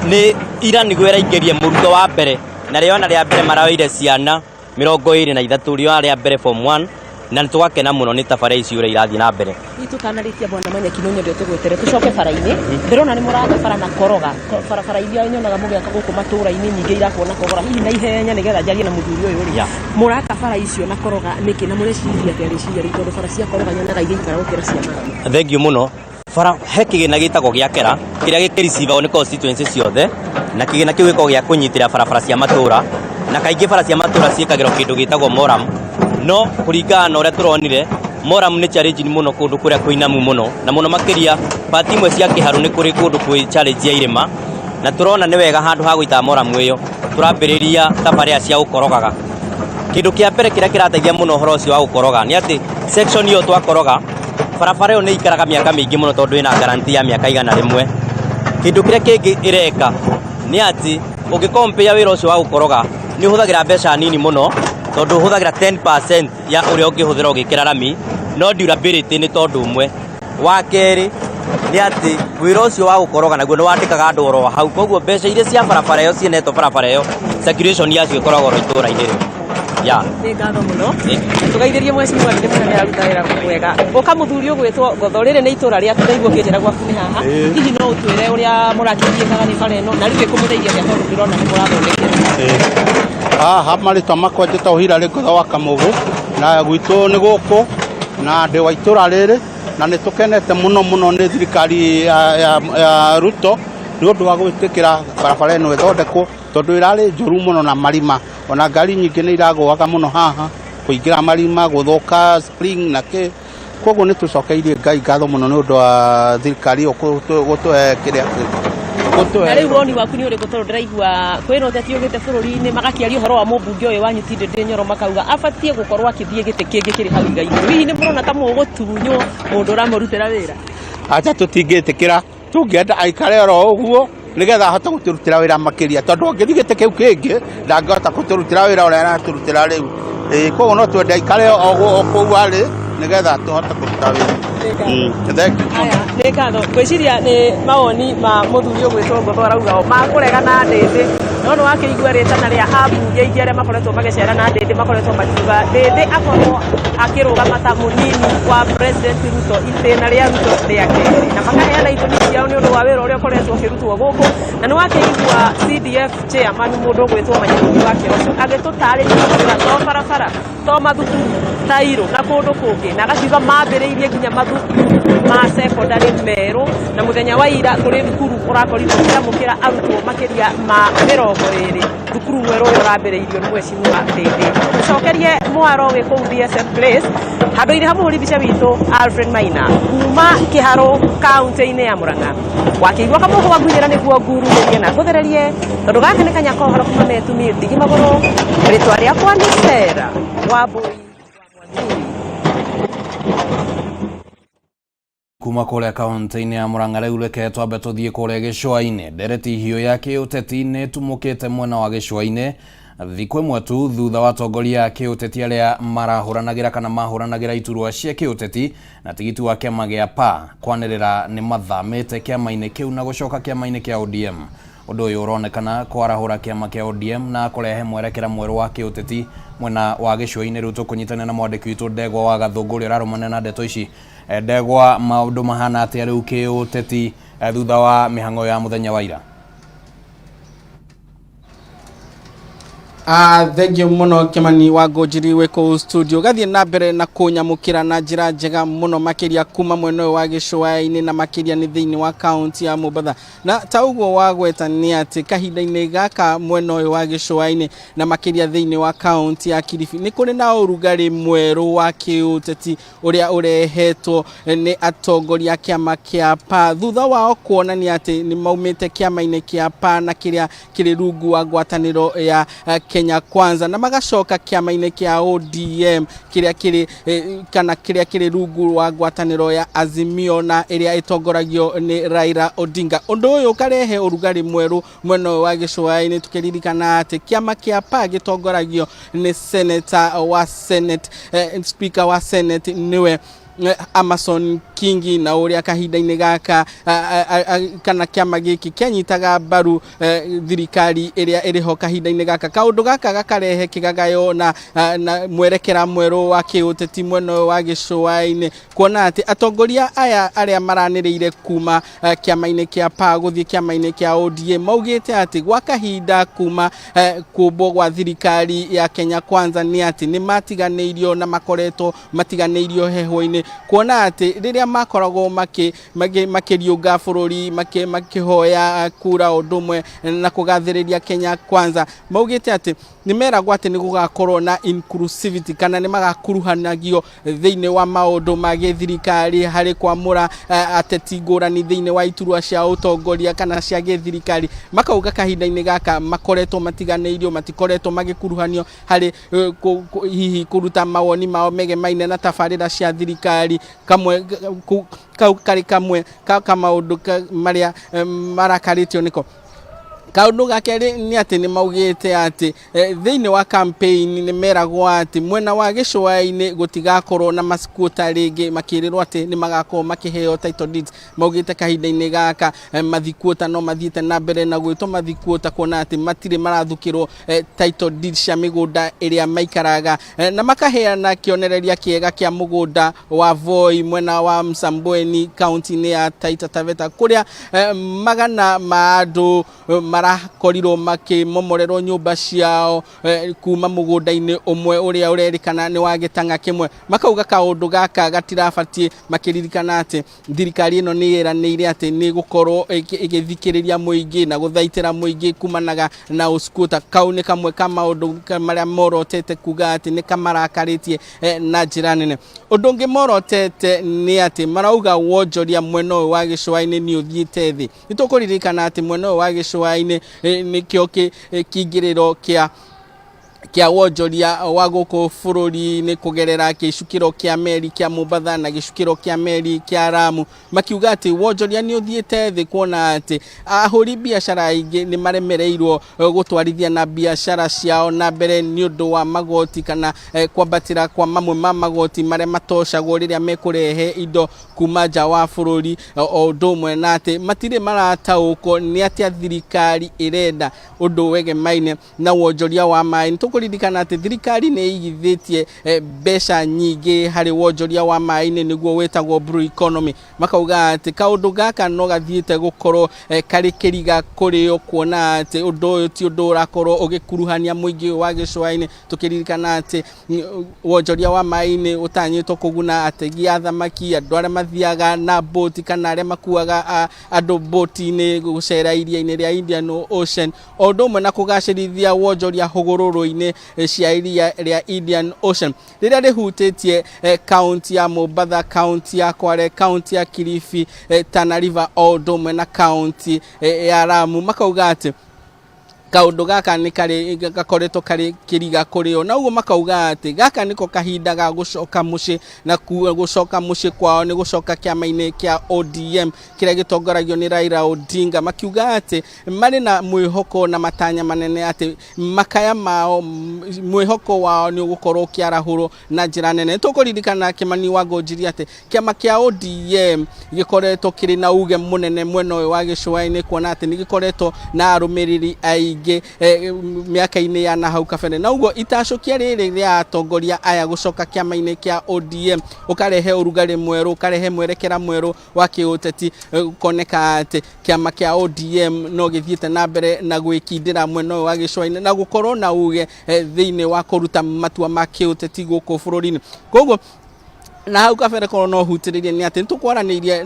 nĩ ira nĩguo ĩraingĩria mũrutwo wa mbere na rĩona rĩa mbere maraoire ciana 23 rĩona rĩa mbere form 1 na nĩ tũgakena mũno nĩ tabarĩra ici ũrĩa irathiĩ na mbere. Hihi tũtanarĩkia bwana Manyeki no nyende ũtũgwetere tũcoke bara-inĩ ndĩrona nĩ mũraka bara na koroga barabara iria nyonaga mũgĩaka gũkũ matũra-inĩ nyingĩ irakwo na kogora hihi na ihenya nĩgetha njarie na mũthuri ũyũ rĩ mũraka bara icio na koroga nĩkĩ na mũreciria atĩa rĩciria rĩu tondũ bara cia koroga nyonaga igĩikara gũkĩra cia maramu. Thengiũ mũno Bara he kĩgĩna gĩtagwo gĩa kera kĩrĩa gĩkĩricivagwo nĩ constituency ciothe na kĩgĩna kĩu gĩkoragwo gĩa kũnyitĩrĩra barabara cia matũra na kaingĩ bara cia matũra ciĩkagĩrwo kĩndũ gĩtagwo moram no kũringana na ũrĩa tũronire moram nĩ challenge mũno kũndũ kũrĩa kũinamu mũno na mũno makĩria part imwe cia kĩharũ nĩ kũrĩ kũndũ kwĩ challenge ya irĩma na tũrona nĩ wega handũ ha gũitaga moram ĩyo tũrambĩrĩria tabarĩra cia gũkorogaga kĩndũ kĩa mbere kĩrĩa kĩrateithia mũno ũhoro ũcio wa gũkoroga nĩ atĩ section ĩyo twakoroga barabara ĩyo nĩ ikaraga mĩaka mĩingĩ mũno tondũ ĩna guarantee ya mĩaka 100. Kĩndũ kĩrĩa kĩngĩ ĩreka nĩ atĩ ũngĩ compare wĩra ũcio wa gũkoroga nĩ ũhũthagĩra mbeca nini mũno tondũ ũhũthagĩra 10% ya ũrĩa ũngĩhũthĩra ũgĩkĩra rami no durability nĩ tondũ ũmwe. Wa kerĩ nĩ atĩ wĩra ũcio wa gũkoroga naguo nĩ wandĩkaga andũ oro hau koguo mbeca iria cia barabara ĩyo cienetwo barabara ĩyo circulation yacio ĩkoragwo oro itũra-inĩ rĩu. Yeah. Nĩ ngatho mũno tũgeithĩrie mheshimiwa nĩ mũnene aruta wĩra mwega ũka mũthuri ũgwĩtwo Ngotho rĩrĩ nĩ itũra rĩaku ndaigua ũkĩnjĩra gwaku nĩ haha hihi no ũtwĩre ũrĩa mũrakĩgiĩkaga nĩ bara ĩno na rĩu ĩkũmũteithia atĩa tondũ ndĩrona nĩ mũrathondekerwo Haha marĩtwa makwa njĩtagwo Hilary Ngotho wa Kamũgũ na gwitũ nĩ gũkũ na ndĩ wa itũra rĩrĩ na nĩ tũkenete mũno mũno nĩ thirikari ya, ya, ya Ruto nĩ ũndũ wa gwĩtĩkĩra barabara ĩno ĩthondekwo tondũ ĩrarĩ njũru mũno na marima ona ngari nyingĩ nĩ iragũaga mũno haha Kũingĩra marima, gũthũka spring na kĩ. Koguo nĩ tũcokeirie Ngai ngatho mũno nĩ ũndũ wa thirikari ĩyo gũtũhe kĩrĩa gũtũhe. Na rĩu woni waku nĩ ũrĩkũ tondũ ndĩraigua kwĩna ũteti ũgĩte bũrũri-inĩ magakĩaria ũhoro wa mũmbunge ũyũ wanyu ti Ndĩndĩ Nyoro makauga abatiĩ gũkorwo akĩthiĩ gĩtĩ kĩngĩ kĩrĩ hau iga igũrũ. Hihi nĩ mũrona ta mũgũtunywo mũndũ ũramũrutĩra wĩra? Acha, tũtingĩtĩkĩra. Tũngĩenda aikare oro ũguo nĩgetha ahote gũtũrutĩra wĩra makĩria, tondũ angĩthiĩ gĩtĩ kĩu kĩngĩ ndangĩhota gũtũrutĩra wĩra ũrĩa aratũrutĩra rĩu. Ĩĩ, koguo no twende aikare o kũu arĩ nĩgetha tũhote kũruta wĩra. Thank you. Nĩ ngatho. Ngwĩciria nĩ mawoni ma mũthuri ũgwĩtwo Ngotho arauga o makũrega na Ndĩndĩ, no nĩ wakĩigua rĩtana rĩa ambunge aingĩ arĩa makoretwo magĩcera na Ndĩndĩ makoretwo makiuga Ndĩndĩ akorwo akĩrũgama ta mũnini wa President Ruto itĩna rĩa Ruto rĩa kerĩ, na makaheana itũmi ciao nĩ ũndũ wa wĩra ũrĩa ũkoretwo ũkĩrutwo gũkũ. Na nĩ wakĩigua CDF chairman mũndũ ũgwĩtwo Manyoni wa Kĩroco agĩtũtarĩria akiuga to barabara, to mathukuru, tairũ na kũndũ kũngĩ, na agakiuga mambĩrĩirie nginya mathukuru ma secondary merũ, na mũthenya wa ira kũrĩ thukuru ũrakorirwo ũkĩamũkĩra arutwo makĩria ma 20, thukuru mwerũ ũrĩa ũrambĩrĩirio nĩ Mheshimiwa Ndĩndĩ. Tũcokerie mwaro wĩ kũu DSM Place handũ-inĩ ha mũhũri mbica witũ Alfred Maina kuma Kĩharũ kaũntĩ-inĩ ya Murang'a. Wakĩigua kamũhuko wa ngunyĩra nĩguo ngurumĩrie na ngũthererie, tondũ gaka nĩ kanya kohoro kuma metumie ndigi magũrũ. Rĩtwa rĩakwa nĩ Sarah Wambui. Kuma kũrĩa kaunti-inĩ ya Murang'a rĩu reke twambe tũthiĩ kũrĩa gĩcũa-inĩ. Ndereti hiũ ya kĩũteti nĩ ĩtumũkĩte mwena wa gĩcũa-inĩ thikũ ĩmwe tu thutha wa atongoria a kĩũteti arĩa marahũranagĩra kana mahũranagĩra iturwa cia kĩũteti na tigiti wa kĩama gĩa PA kwanĩrĩra nĩ mathamĩte kĩama-inĩ kĩu na gũcoka kĩama-inĩ kĩa ODM. Ũndũ ũyũ ũronekana kwarahũra kĩama kĩa ODM na kũrehe mwerekera mwerũ wa kĩũteti mwena wa gĩcũa-inĩ. Rĩu tũkũnyitanĩra na mwandĩki witũ Ndegwa wa Gathũngũ ũrĩa ũrarũmanĩra na ndeto ici. Ndegwa, maũndũ mahana atĩa rĩu kĩũteti thutha wa mĩhang'o ya mũthenya wa ira? Thengiũ mũno Kĩmani wa Ngũnjiri wĩ kũu studio gathiĩ na mbere na kũnyamũkĩra na njĩra njega mũno makĩria kuma mwena ũyũ wa gĩcũa-inĩ na makĩria nĩ thĩinĩ wa kaunti ya Mombatha. Na ta ũguo wagweta nĩ atĩ kahinda-inĩ gaka mwena ũyũ wa gĩcũa-inĩ na makĩria thĩinĩ wa kaunti ya Kilifi nĩ kũrĩ na ũrugarĩ mwerũ wa kĩũteti ũrĩa ũrehetwo nĩ atongoria a kĩama kĩa PA thutha wao kuonania atĩ nĩ maumĩte kĩama-inĩ kĩa PA na kĩrĩa kĩrĩ rungu wa ngwatanĩro ya Kenya Kwanza na magacoka kĩama-inĩ kĩa ODM kĩrĩa kĩrĩ kana kĩrĩa kĩrĩ rungu wa ngwatanĩro ya Azimio na ĩrĩa ĩtongoragio nĩ Raila Odinga. Ũndũ ũyũ ũkarehe ũrugarĩ mwerũ mwena ũyũ wa gĩcũa-inĩ, tũkĩririkana atĩ kĩama kĩa PA gĩtongoragio nĩ senator wa Senate, speaker wa Senate nĩwe Amason Kingi, na ũrĩa kahinda-inĩ gaka kana kĩama gĩkĩ kĩanyitaga mbaru thirikari ĩrĩa ĩrĩho kahinda-inĩ gaka. Kaũndũ gaka gakarehe kĩgagayo na mwerekera mwerũ wa kĩũteti mwena ũyũ wa gĩcũa-inĩ, kuona atĩ atongoria aya arĩa maranĩrĩire kuma kĩama-inĩ kĩa PA gũthiĩ kĩama-inĩ kĩa ODM maugĩte atĩ gwa kahinda kuma kũmbwo gwa thirikari ya Kenya Kwanza nĩ atĩ nĩ matiganĩirio na makoretwo matiganĩirio heho-inĩ, kuona atĩ rĩrĩa makoragwo makĩriũnga bũrũri makĩhoya kura ũndũ ũmwe na kũgathĩrĩria Kenya Kwanza, maugĩte atĩ nĩ meragwo atĩ nĩ gũgakorwo na inclusivity kana nĩ magakuruhanagio thĩinĩ wa maũndũ ma gĩthirikari harĩ kwamũra ateti ngũrani thĩinĩ wa iturwa cia ũtongoria kana cia gĩthirikari. Makauga kahinda-inĩ gaka makoretwo matiganĩirio, matikoretwo magĩkuruhanio harĩ hihi kũruta mawoni mao megemaine na tabarĩra cia thirikari. Kamwe kau karĩ kamwe ka maũndũ marĩa marakarĩtio nĩko. Kaũndũ ga kerĩ nĩ atĩ nĩ maugĩte atĩ thĩinĩ wa campaign nĩ meragwo atĩ mwena wa gĩcũa-inĩ gũtigakorwo na masquota rĩngĩ, makĩrĩrwo atĩ nĩ magakorwo makĩheo title deeds. Maugĩte kahinda-inĩ gaka mathikuota no mathiĩte na mbere na gwĩtwo mathikuota, kuona atĩ matirĩ marathukĩrwo title deeds cia mĩgũnda ĩrĩa maikaraga, na makaheana kĩonereria kĩega kĩa mũgũnda wa Voi mwena wa Msambweni kaunti-inĩ ya Taita Taveta, kũrĩa magana ma andũ marakorirwo makĩmomorerwo nyũmba ciao kuma mũgũnda-inĩ ũmwe ũrĩa ũrerĩkana nĩ wa gĩtang'a kĩmwe. Makauga kaũndũ gaka gatirabatiĩ, makĩririkana atĩ thirikari ĩno nĩ ĩranĩire atĩ nĩ ĩgũkorwo ĩgĩthikĩrĩria mũingĩ na gũthaitĩra mũingĩ kumanaga na ũskuta. Kau nĩ kamwe ka maũndũ marĩa morotete kuga atĩ nĩ kamarakarĩtie na njĩra nene. Ũndũ ũngĩ morotete nĩ atĩ marauga wonjoria mwena ũyũ wa gĩcũa-inĩ nĩ ũthiĩte thĩ. Nĩ tũkũririkana atĩ mwena ũyũ wa gĩcũa-inĩ nĩkĩo kĩingĩrĩro kĩa wonjoria wa gũkũ bũrũri-inĩ kũgerera gĩcukĩro kĩa meri kĩa Mombatha na gĩcukĩro kĩa meri kĩa Lamu, makiuga atĩ wonjoria nĩ ũthiĩte thĩ kuona atĩ ahũri biacara aingĩ nĩ maremereirwo gũtwarithia na biacara ciao na mbere nĩ ũndũ wa magoti kana kwambatĩra kwa mamwe ma magoti marĩa matocagwo rĩrĩa mekũrehe indo kuma nja wa bũrũri, o ũndũ ũmwe na atĩ matirĩ marataũkwo nĩ atĩa thirikari ĩrenda ũndũ wegemaine na wonjoria wa maĩ. Nĩ tũkũririkana atĩ thirikari nĩ ĩigithĩtie mbeca nyingĩ harĩ wonjoria wa maĩ-inĩ nĩguo wĩtagwo blue economy. Makauga atĩ kaũndũ gaka no gathiĩte gũkorwo karĩ kĩriga kũrĩ o, kuona atĩ ũndũ ũyũ ti ũndũ ũrakorwo ũgĩkuruhania mũingĩ ũyũ wa gĩcũa-inĩ, tũkĩririkana atĩ wonjoria wa maĩ-inĩ ũtanyĩtwo kũguna ategi a thamaki, andũ arĩa mathiaga na boti kana arĩa makuaga andũ boti-inĩ gũcera iria-inĩ rĩa Indian Ocean, o ũndũ ũmwe na kũgacĩrithia wonjoria hũgũrũrũ-inĩ cia iria rĩa Indian Ocean rĩrĩa rĩhutĩtie kaunti ya Mombatha, kaunti ya Kwale, kaunti ya Kilifi, Tana River o ũndũ ũmwe na kaunti ya Lamu. Makauga atĩ kaũndũ gaka nĩ karĩ gakoretwo karĩ kĩriga kũrĩ o, na ũguo makauga atĩ gaka nĩko kahinda ga gũcoka mũciĩ, na gũcoka mũciĩ kwao nĩ gũcoka kĩama-inĩ kĩa ODM kĩrĩa gĩtongoragio nĩ Raila Odinga, makiuga atĩ marĩ na mwĩhoko na matanya manene atĩ makaya mao, mwĩhoko wao nĩ ũgũkorwo ũkĩarahũrwo na njĩra nene. Tũkũririkana Kĩmani wa Ngũnjiri atĩ kĩama kĩa ODM gĩkoretwo kĩrĩ na uge mũnene mwena ũyũ wa gĩcũa-inĩ, kuona atĩ nĩ gĩkoretwo na arũmĩrĩri aingĩ mĩaka-inĩ ya na hau kabere, na ũguo itacũkia rĩrĩ rĩa atongoria aya gũcoka kĩama-inĩ kĩa ODM ũkarehe ũrugarĩ mwerũ, ũkarehe mwerekera mwerũ wa kĩũteti, gũkoneka atĩ kĩama kĩa ODM no gĩthiĩte na mbere na gwĩkindĩra mwena ũyũ wa gĩcũa-inĩ na gũkorwo na uge thĩinĩ wa kũruta matua ma kĩũteti gũkũ bũrũri-inĩ. Koguo na hau kabere korwo no hutĩrĩrie nĩ atĩ nĩtũkwaranĩirie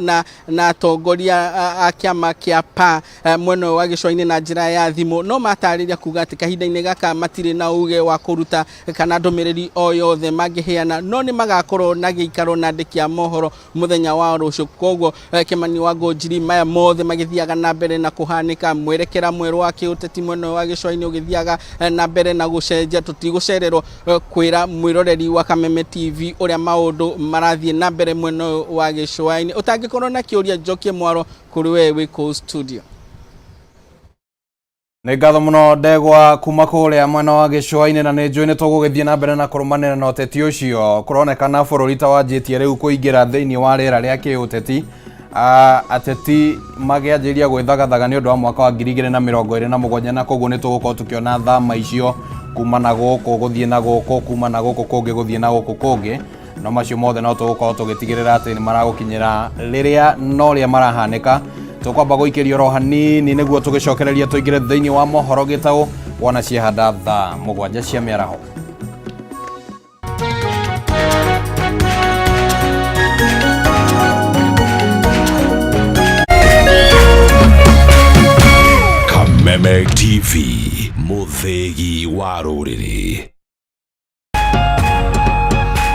na atongoria a kĩama kĩa PA mwena ũyũ wa gĩcũa-inĩ na njĩra ya thimũ, no matarĩria kuga atĩ kahinda-inĩ gaka matirĩ na uge wa kũruta kana ndũmĩrĩri o yothe mangĩheana, no nĩ magakorwo na gĩikaro na andĩki a mohoro mũthenya wa rũciũ. Koguo Kĩmani wa Ngũnjiri, maya mothe magĩthiaga na mbere na kũhanĩka, mwerekera mwerũ wa kĩũteti mwena ũyũ wa gĩcũa-inĩ ũgĩthiaga na mbere na gũcenjia, tũtigũcererwo kwĩra mwĩroreri wa Kameme TV ũrĩa maũndũ marathiĩ na mbere mwena ũyũ wa gĩcũa-inĩ. Ũtangĩkorwo na kĩũria, njokie mwaro kũrĩ we wĩ kũu studio. Nĩ ngatho mũno ndegwa kuma kũrĩa mwena wa gĩcũa-inĩ, na nĩ njũĩ nĩ tũgũgĩthiĩ na mbere na kũrũmanĩra na ũteti ũcio. Kũronekana bũrũri ta wanjĩtie rĩu kũingĩra thĩinĩ wa rĩera rĩa kĩũteti, ateti magĩanjĩrĩria gwĩthagathaga nĩ ũndũ wa mwaka wa 2027, na koguo nĩ tũgũkorwo tũkĩona thama icio kuma na gũkũ gũthiĩ na gũkũ, kuma na gũkũ kũngĩ gũthiĩ na gũkũ kũngĩ, no macio mothe no tũgũkorwo tũgĩtigĩrĩra atĩ nĩ maragũkinyĩra rĩrĩa na ũrĩa marahanĩka. Tũkwamba gũikĩrio oro hanini nĩguo tũgĩcokereria tũingĩre thĩinĩ wa mohoro gĩtaũ wona ciahanda thaa 7 cia mĩaraho. Kameme TV, mũthĩgi wa rũrĩrĩ.